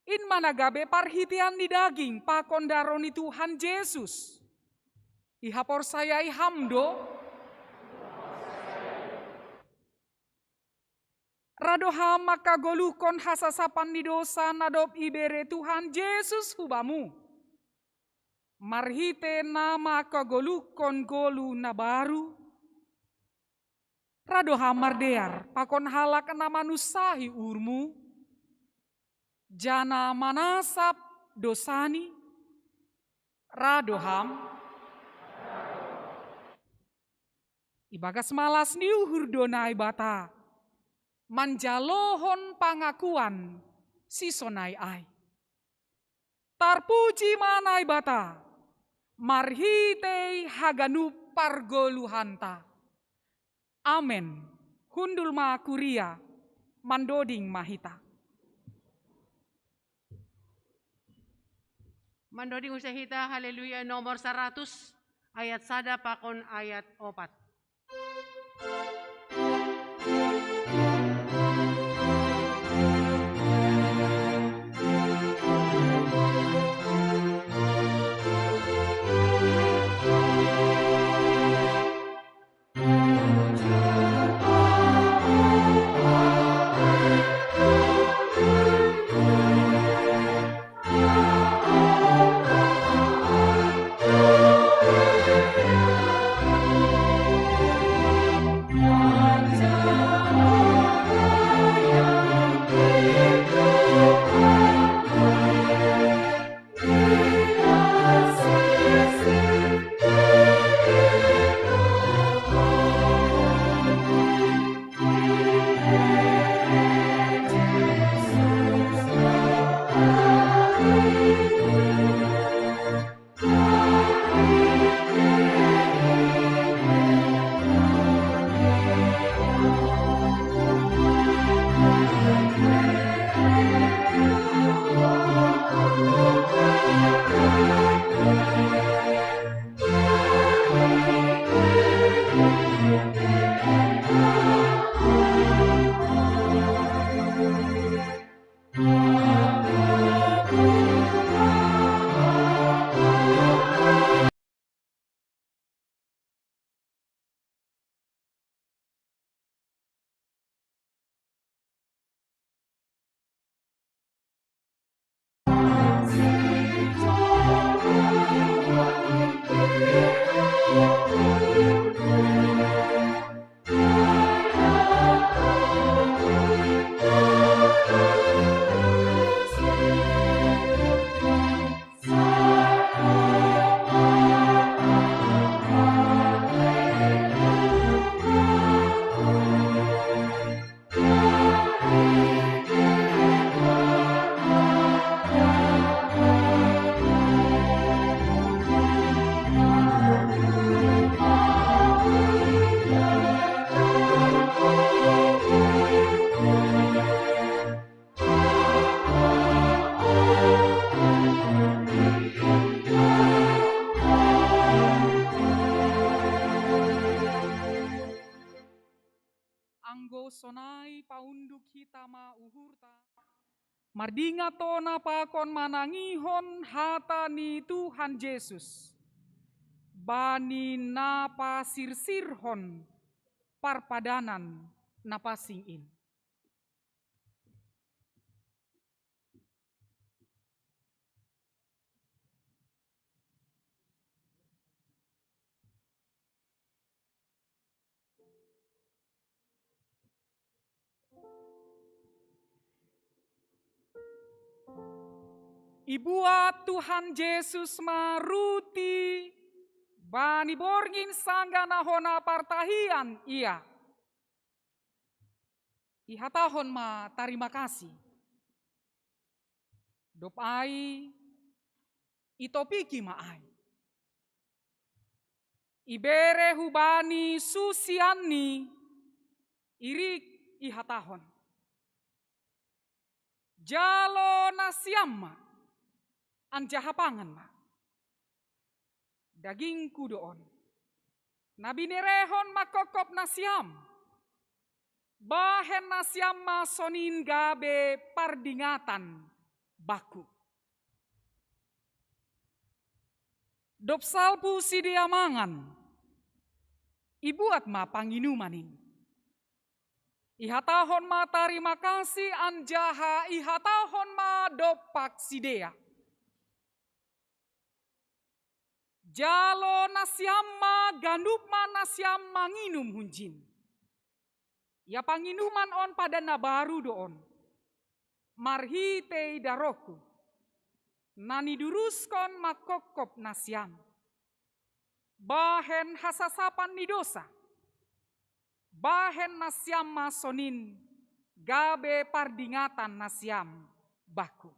In ma na gabe parhitean ni daging pakon darou ni Tuhan Jesus. Ihaporsayai Ham do? Ra do Ham mangkagoluhkon hasasapan ni dousa na dob ibere Tuhan Jesus hubamu, marhite na mangkagoluhkon goluh na baru? Ra do Ham mardear pakon halak na manunsahi uhurmu, janah manasap dousani? Ra do Ham? Ibagas malas ni uhur do Naibata manjalohon pangakuan sisonai ai. Tarpuji ma Naibata marhitei haganup pargoluhanta. Amen. Hundul ma kuria, mandoding ma hita. Mandoding use hita Haleluya nomor saratus, ayat sada pakon ayat opat. Anggo sonai paunduk hita ma uhurta. Mardingat tona pakon manangihon hata ni Tuhan Jesus bani na pasirsirhon parpadanan na pansing in. Ibuat Tuhan Jesus ma ruti bani borngin sanggah na hona partahian ia. Ihatahon ma tarima kasih. Dob ai itopiki ma ai. Ibere hubani susianni, irik ihatahon: Jalo nasiam ma, anjaha pangan ma. Dagingku do on, na binerehon mangkopkop nasiam. Bahen nasiam ma sonin gabe pardingatan bangku. Dob salpu sidea mangan, ibuat ma panginuman in. Ihatahon ma tarima kasih anjaha ihatahon ma dompak sidea: Jalo nasiam ma ganup ma nasiam manginum hunjin. Ia panginuman on padan na baru do on, marhitei darohku, na niduruskon mangkopkop nasiam. Bahen hasasapan ni dosa. Bahen nasiam ma sonin gabe pardingatan nasiam bangku.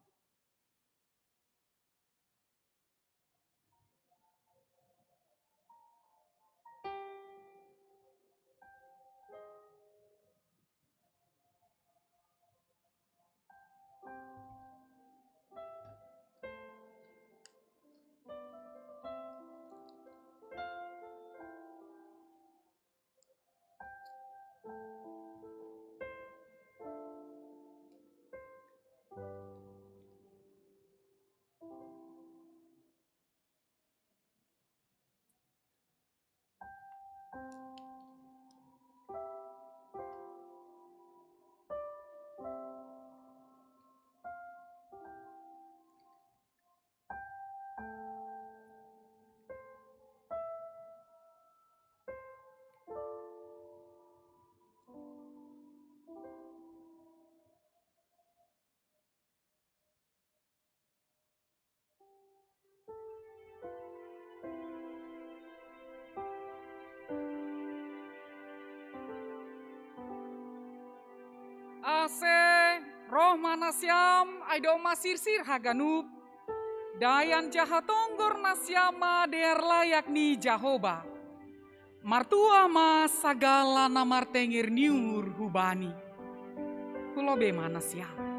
Ase roh ma nasiam, ai domma sirsir haganup, dai anjaha tonggor nasiam ma dear layak ni Jahowa. Martua ma sagala na martenger ni uhur hu Bani. Hu lobei ma nasiam.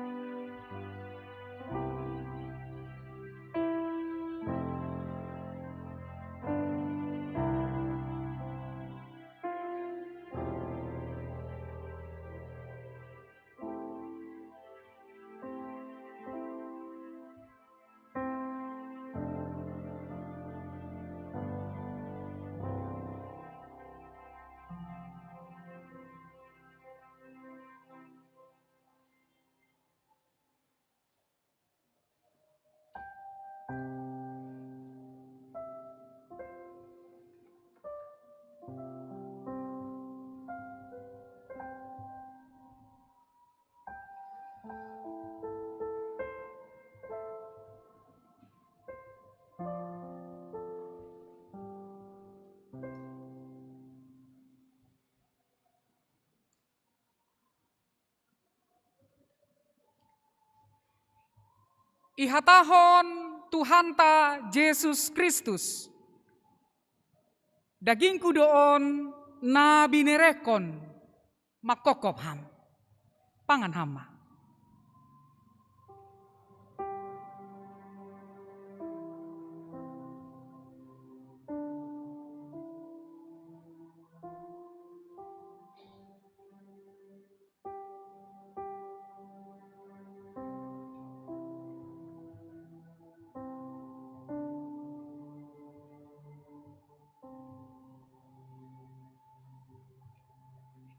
Ihatahon Tuhanta Jesus Kristus: Dagingku do on na binerehon mangkopkop ham. Pangan ham ma.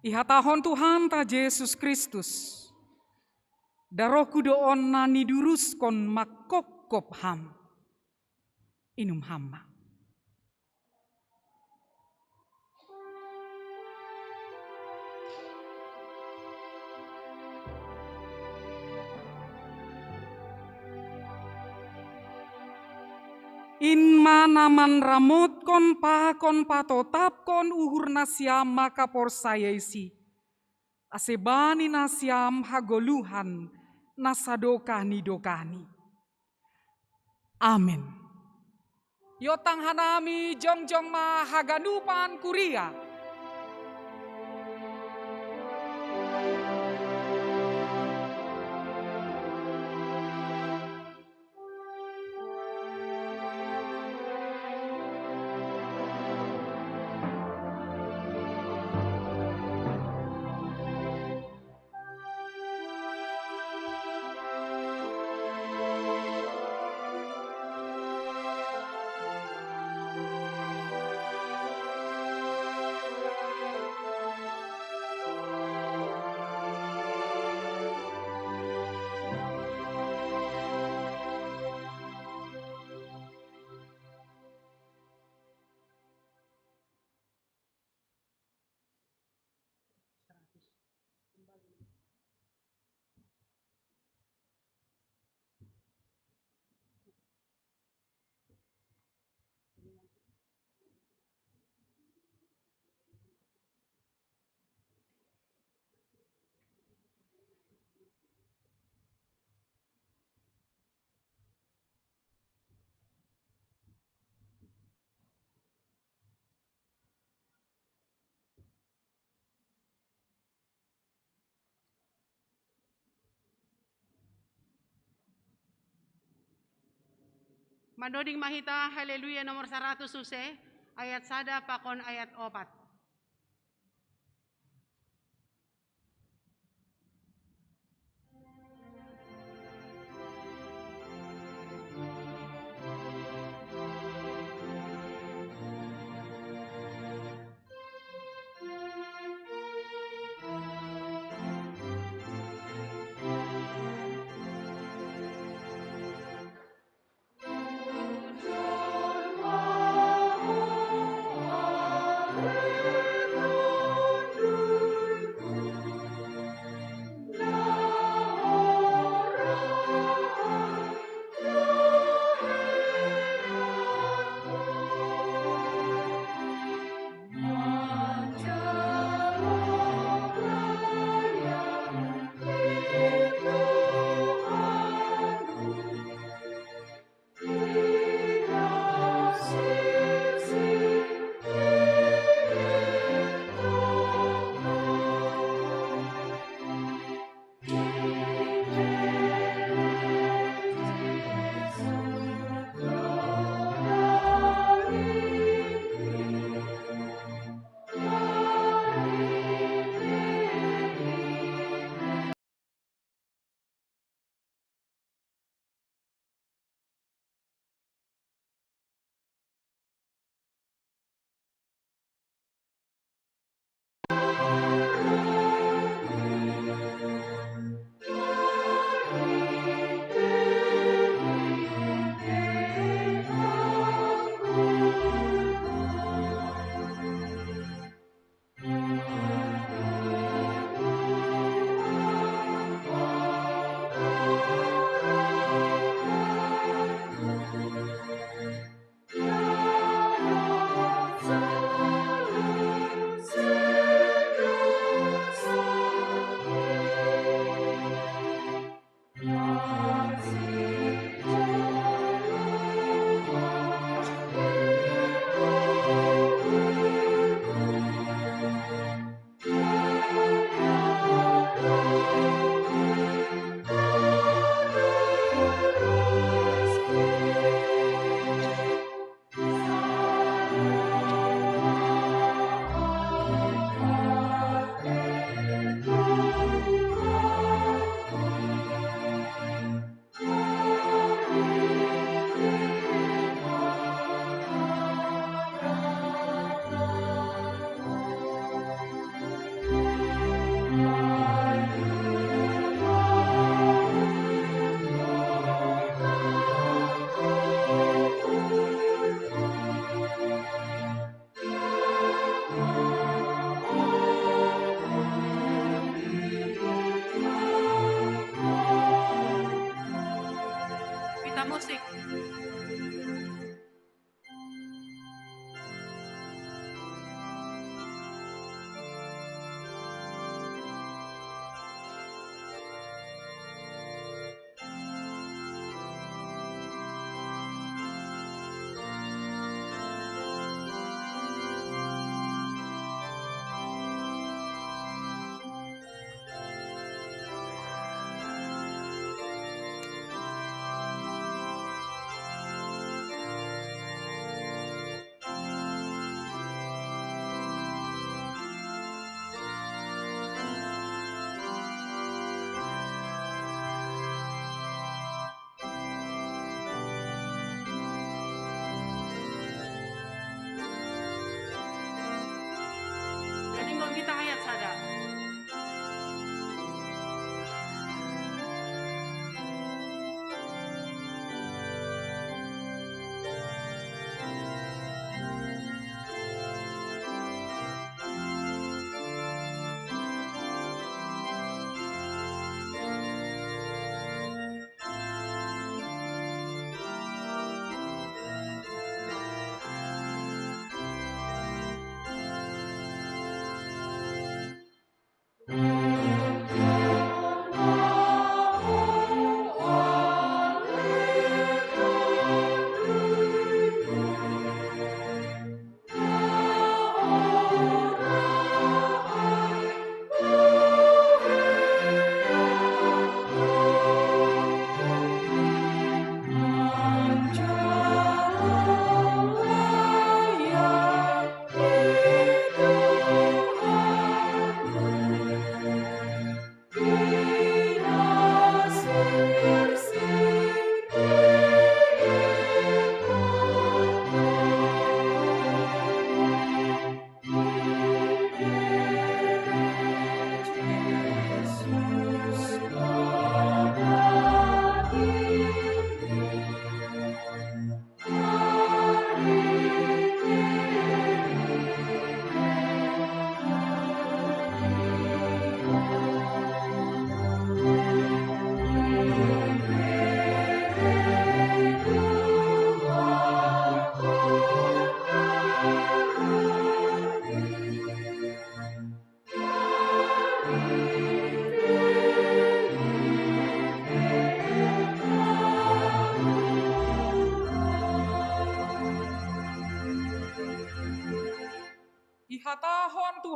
Ihatahon Tuhanta Jesus Kristus, darohku do on na niduruskon mangkopkop ham. Inum ham ma. In ma na manramotkon pakon patotapkon uhur nasiam mangkaporsayaisi, ase bani nasiam hagoluhan na sadokah ni dokahni. Amen. Iontang hanami jongjong ma haganupan kuria. Manoding ma hita Haleluya nomor saratus use, ayat sada pakon ayat opat.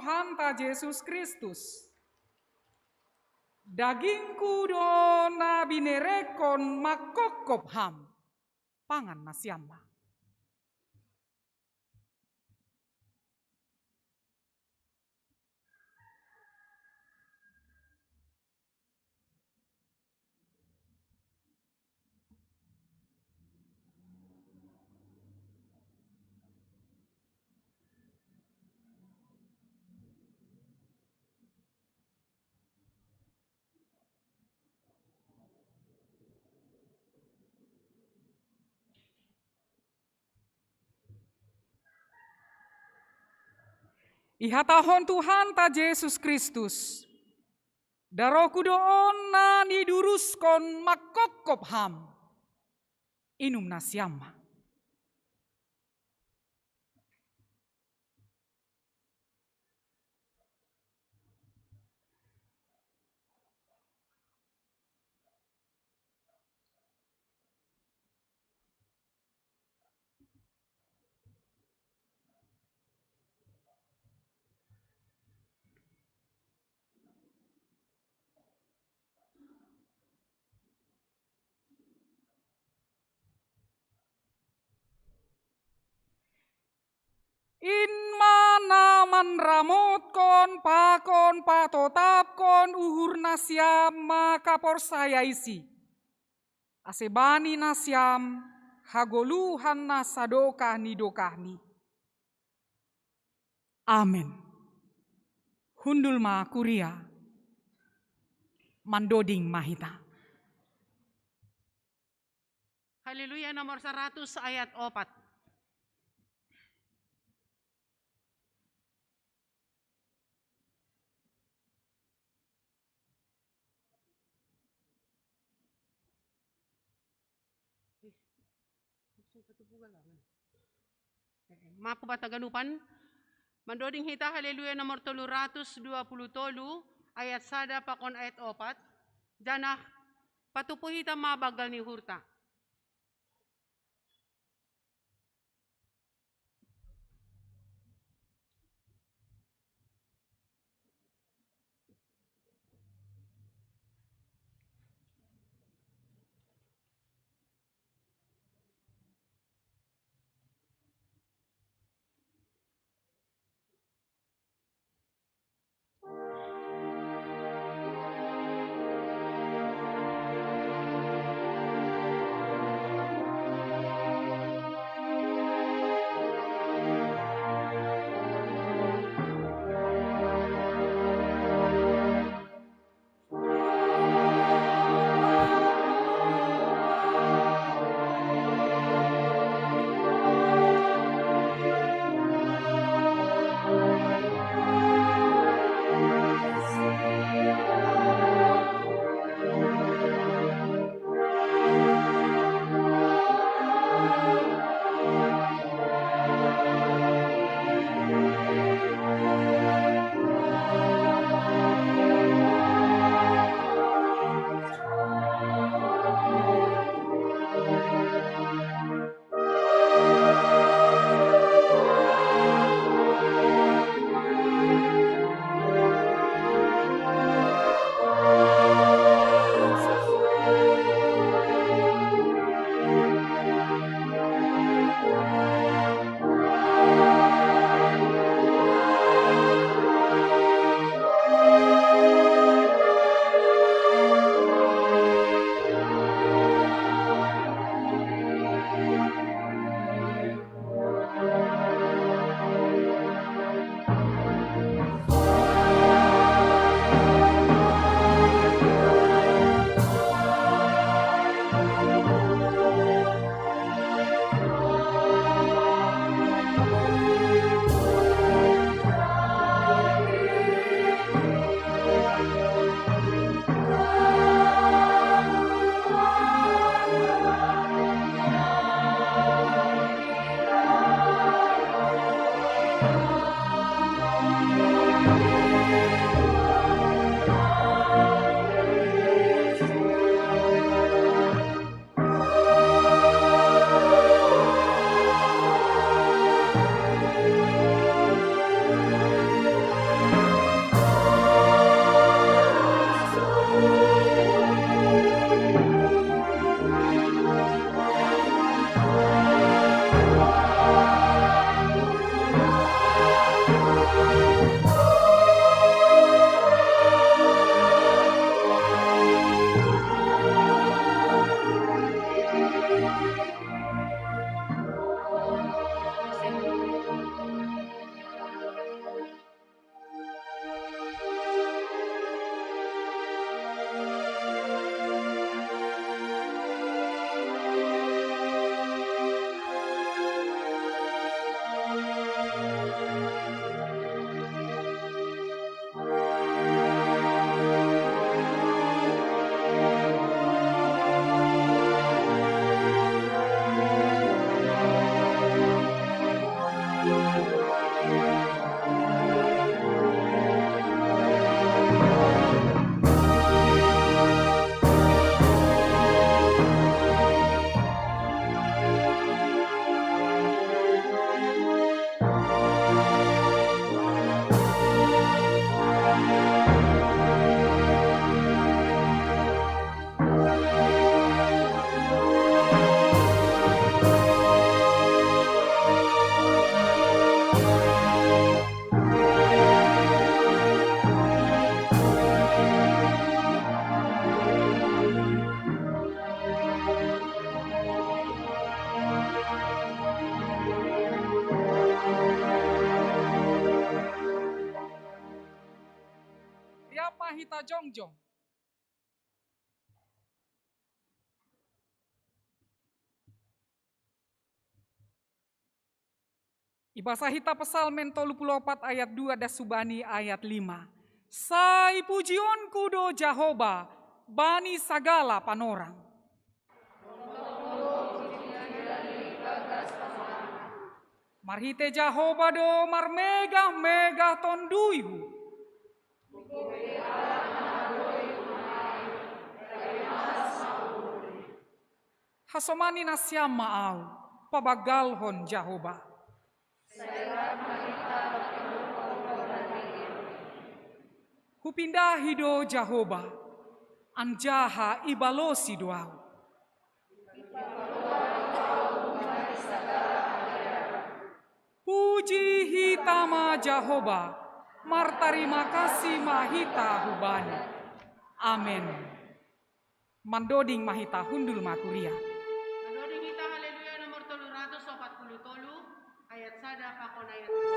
Tuhanta Jesus Kristus. Dagingku do na binerekon mangkophop ham, pangan nasiam ma. Ihatahon Tuhanta Jesus Kristus, darohku do on na niduruskon mangkophop ham, inum nasiam ma. In ma na manramotkon pakon patotapkon uhur nasiam mangkaporsayai si, ase bani nasiam hagoluhan na sadokah ni dokahni. Amen. Hundul ma kuria, mandoding ma hita. Haleluya nomor saratus ayat opat. Maaf, bata ganupan. Mandoding hita Haleluya nomor tolu ratus dua puluh tolu, ayat sada pakon ayat opat. Janah patupu hita ma banggal ni uhurta. Mahita jongjong. Ibasahita Psalmen tolu puluh opat ayat dua das hubani ayat lima. Sai pujionku do Jahoba bani sagala panorang. Marhite Jahoba do marmegah-megah tonduyhu. Hasomani nasiam ma au, pabagalhon Jahoba. Hupindahi do Jahoba, anjaha ibalosi do au. Puji hita ma Jahoba, martarima kasih ma hita hubani. Amen. Mandoding ma hita, hundul ma kuria. Mandoding hita Haleluya nomor tolu ratus opat puluh tolu, ayat sada pakon ayat dua.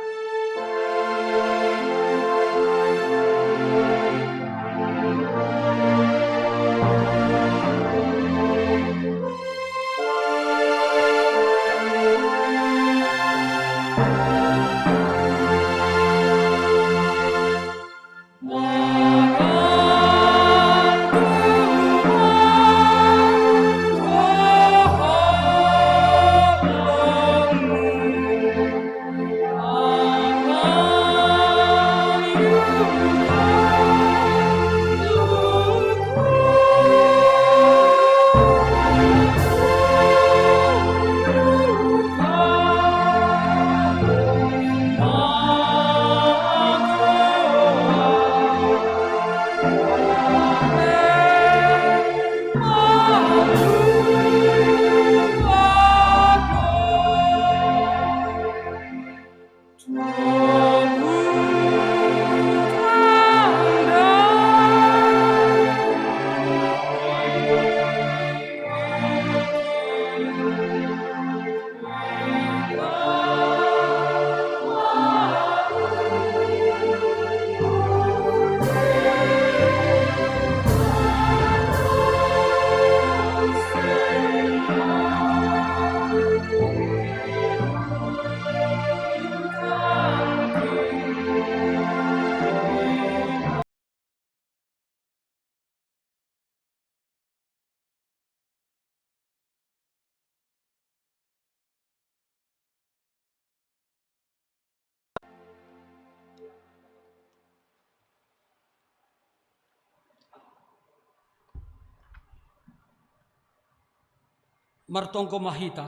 Martonggo ma hita.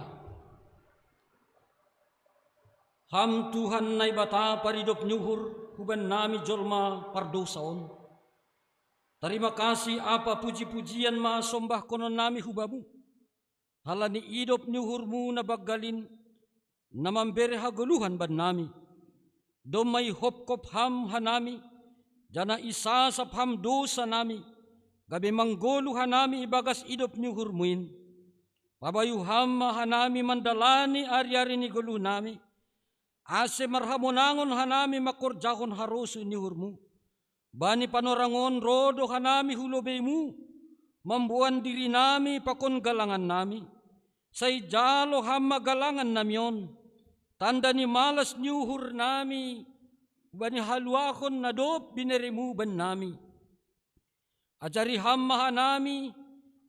Ham Tuhan Naibata paridop ni uhur hubannami jolma pardousa on. Tarima kasih ampa puji-pujian ma sombahkonon nami hu Bamu. Halani idop ni uhurmu na banggal in, na mambere hagoluhan bannami. Domma ihopkop Ham hanami, janah isasap Ham dousa nami, gabe manggoluh hanami ibagas idop ni uhurmu in. Pabayu Ham ma hanami mandalani ari-ari ni goluhnami, ase marhamonangon hanami mangkorjahon harosuh ni uhurmu. Bani panorang on ro do hanami hu lobeimu, mamboan dirinami pakon galangannami. Sai jalo Ham ma galangannami on, tanda ni malas ni uhurnami, bani haluahon na dob bineremu bannami. Ajari Ham ma hanami,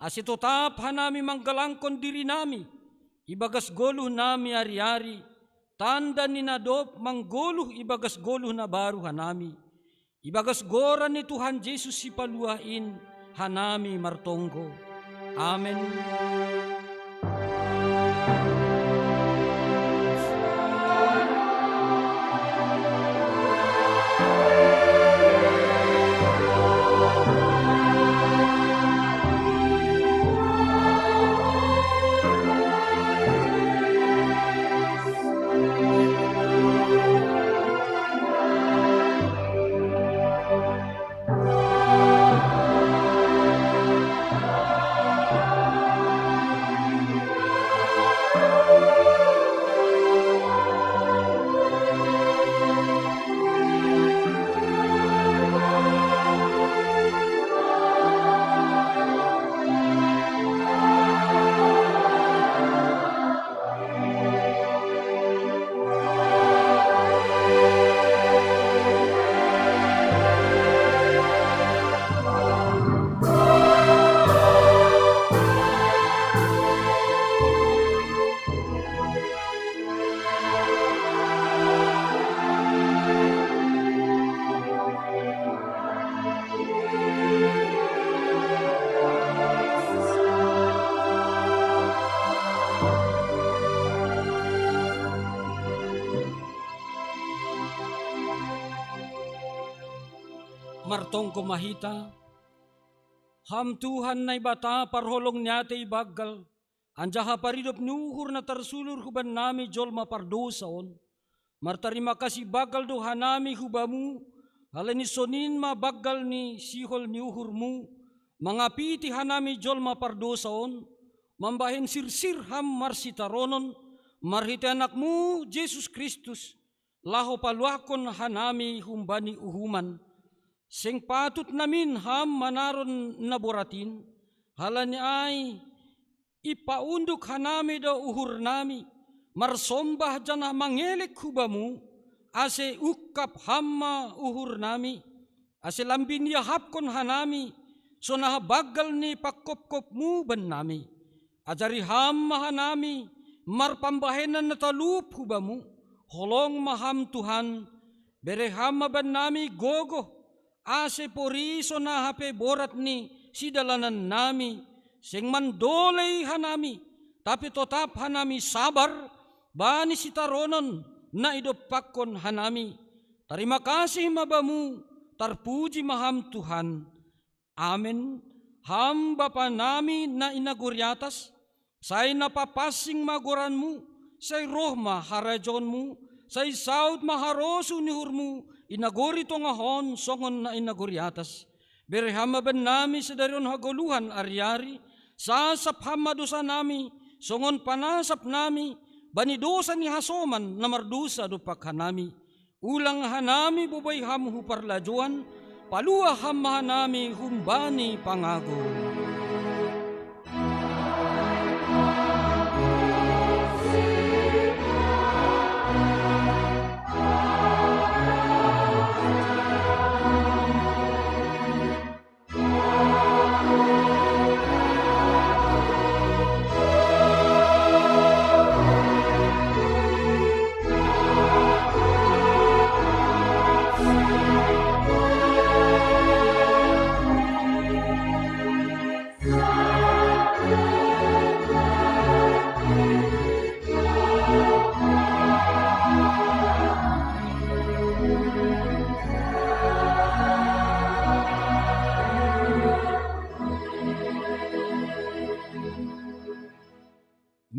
ase totap hanami manggalangkon dirinami ibagas goluhnami ari-ari, tanda ni na dob manggoluh ibagas goluh na baru hanami. Ibagas goran ni Tuhan Jesus Sipaluah in hanami martonggo. Amen. Martongko ma hita. Ham Tuhan Naibata, parholong ni atei banggal, anjaha paridop ni uhur na tarsulur hubannami jolma pardosa on. Martarima kasih banggal do hanami hu Bamu, halani sonin ma banggal ni sihol ni uhurMu, mangapiti hanami jolma pardosa on, mambahen sirsir Ham marsitaronon, marhitei AnakMu Jesus Kristus, laho paluahkon hanami humbani uhuman. Seng patut namin Ham manaron na borat in, halani ai ipaunduk hanami do uhurnami, marsombah janah mangelek hu Bamu, ase ungkap Ham ma uhurnami, ase lambin iahapkon hanami, sonaha banggal ni pangkopkopMu bannami. Ajari Ham ma hanami marpambahenan na talup hu Bamu, holong ma Ham Tuhan, bere Ham ma bannami gogoh, ase poris sonaha pe borat ni sidalanannami, seng mandolei hanami, tapi totap hanami sabar bani sitaronon na idompakkon hanami. Tarima kasih ma Bamu, tarpuji ma Ham Tuhan. Amen. Ham Bapanami na i nagori atas, sai na papansing ma goranMu, sai roh ma harajaonMu, sai saud ma harosuh ni uhurMu i nagori tongah on songon na i nagori atas. Bere Ham ma bannami sadari on hagoluhan ariari, sasap Ham ma dosanami, songon panasapnami bani dosa ni hasoman na mardosa dompak hanami. Ulang hanami bobei Ham hu parlajouan, paluah Ham ma hanami humbani pangago.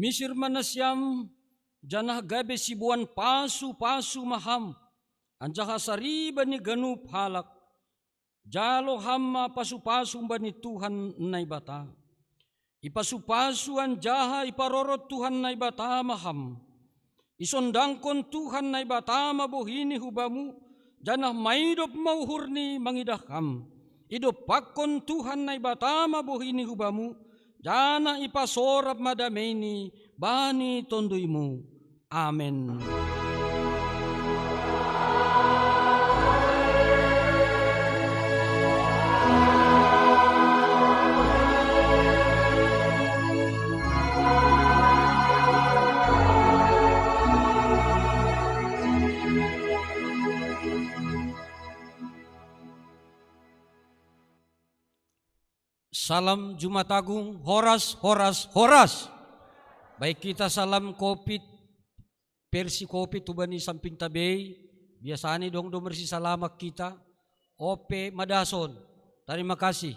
Misir ma nasiam, janah gabe siboan pasupasu ma Ham, anjaha sariba ni ganup halak. Jalo Ham ma pasupasu bani Tuhan Naibata. Ipasupasu anjaha iparorot Tuhan Naibata ma Ham. Isondangkon Tuhan Naibata ma bohini hu Bamu, janah maidop ma uhurni mangidah Ham. Idompakkon Tuhan Naibata ma bohini hu Bamu, janah ipasorap ma dameini bani TonduyMu. Amen. Salam Jumat Agung, horas, horas, horas. Baik, kita salam Covid, versi Covid tu bani samping tabei, biasani dong do marsisalama kita, ope madason. Tarima kasih.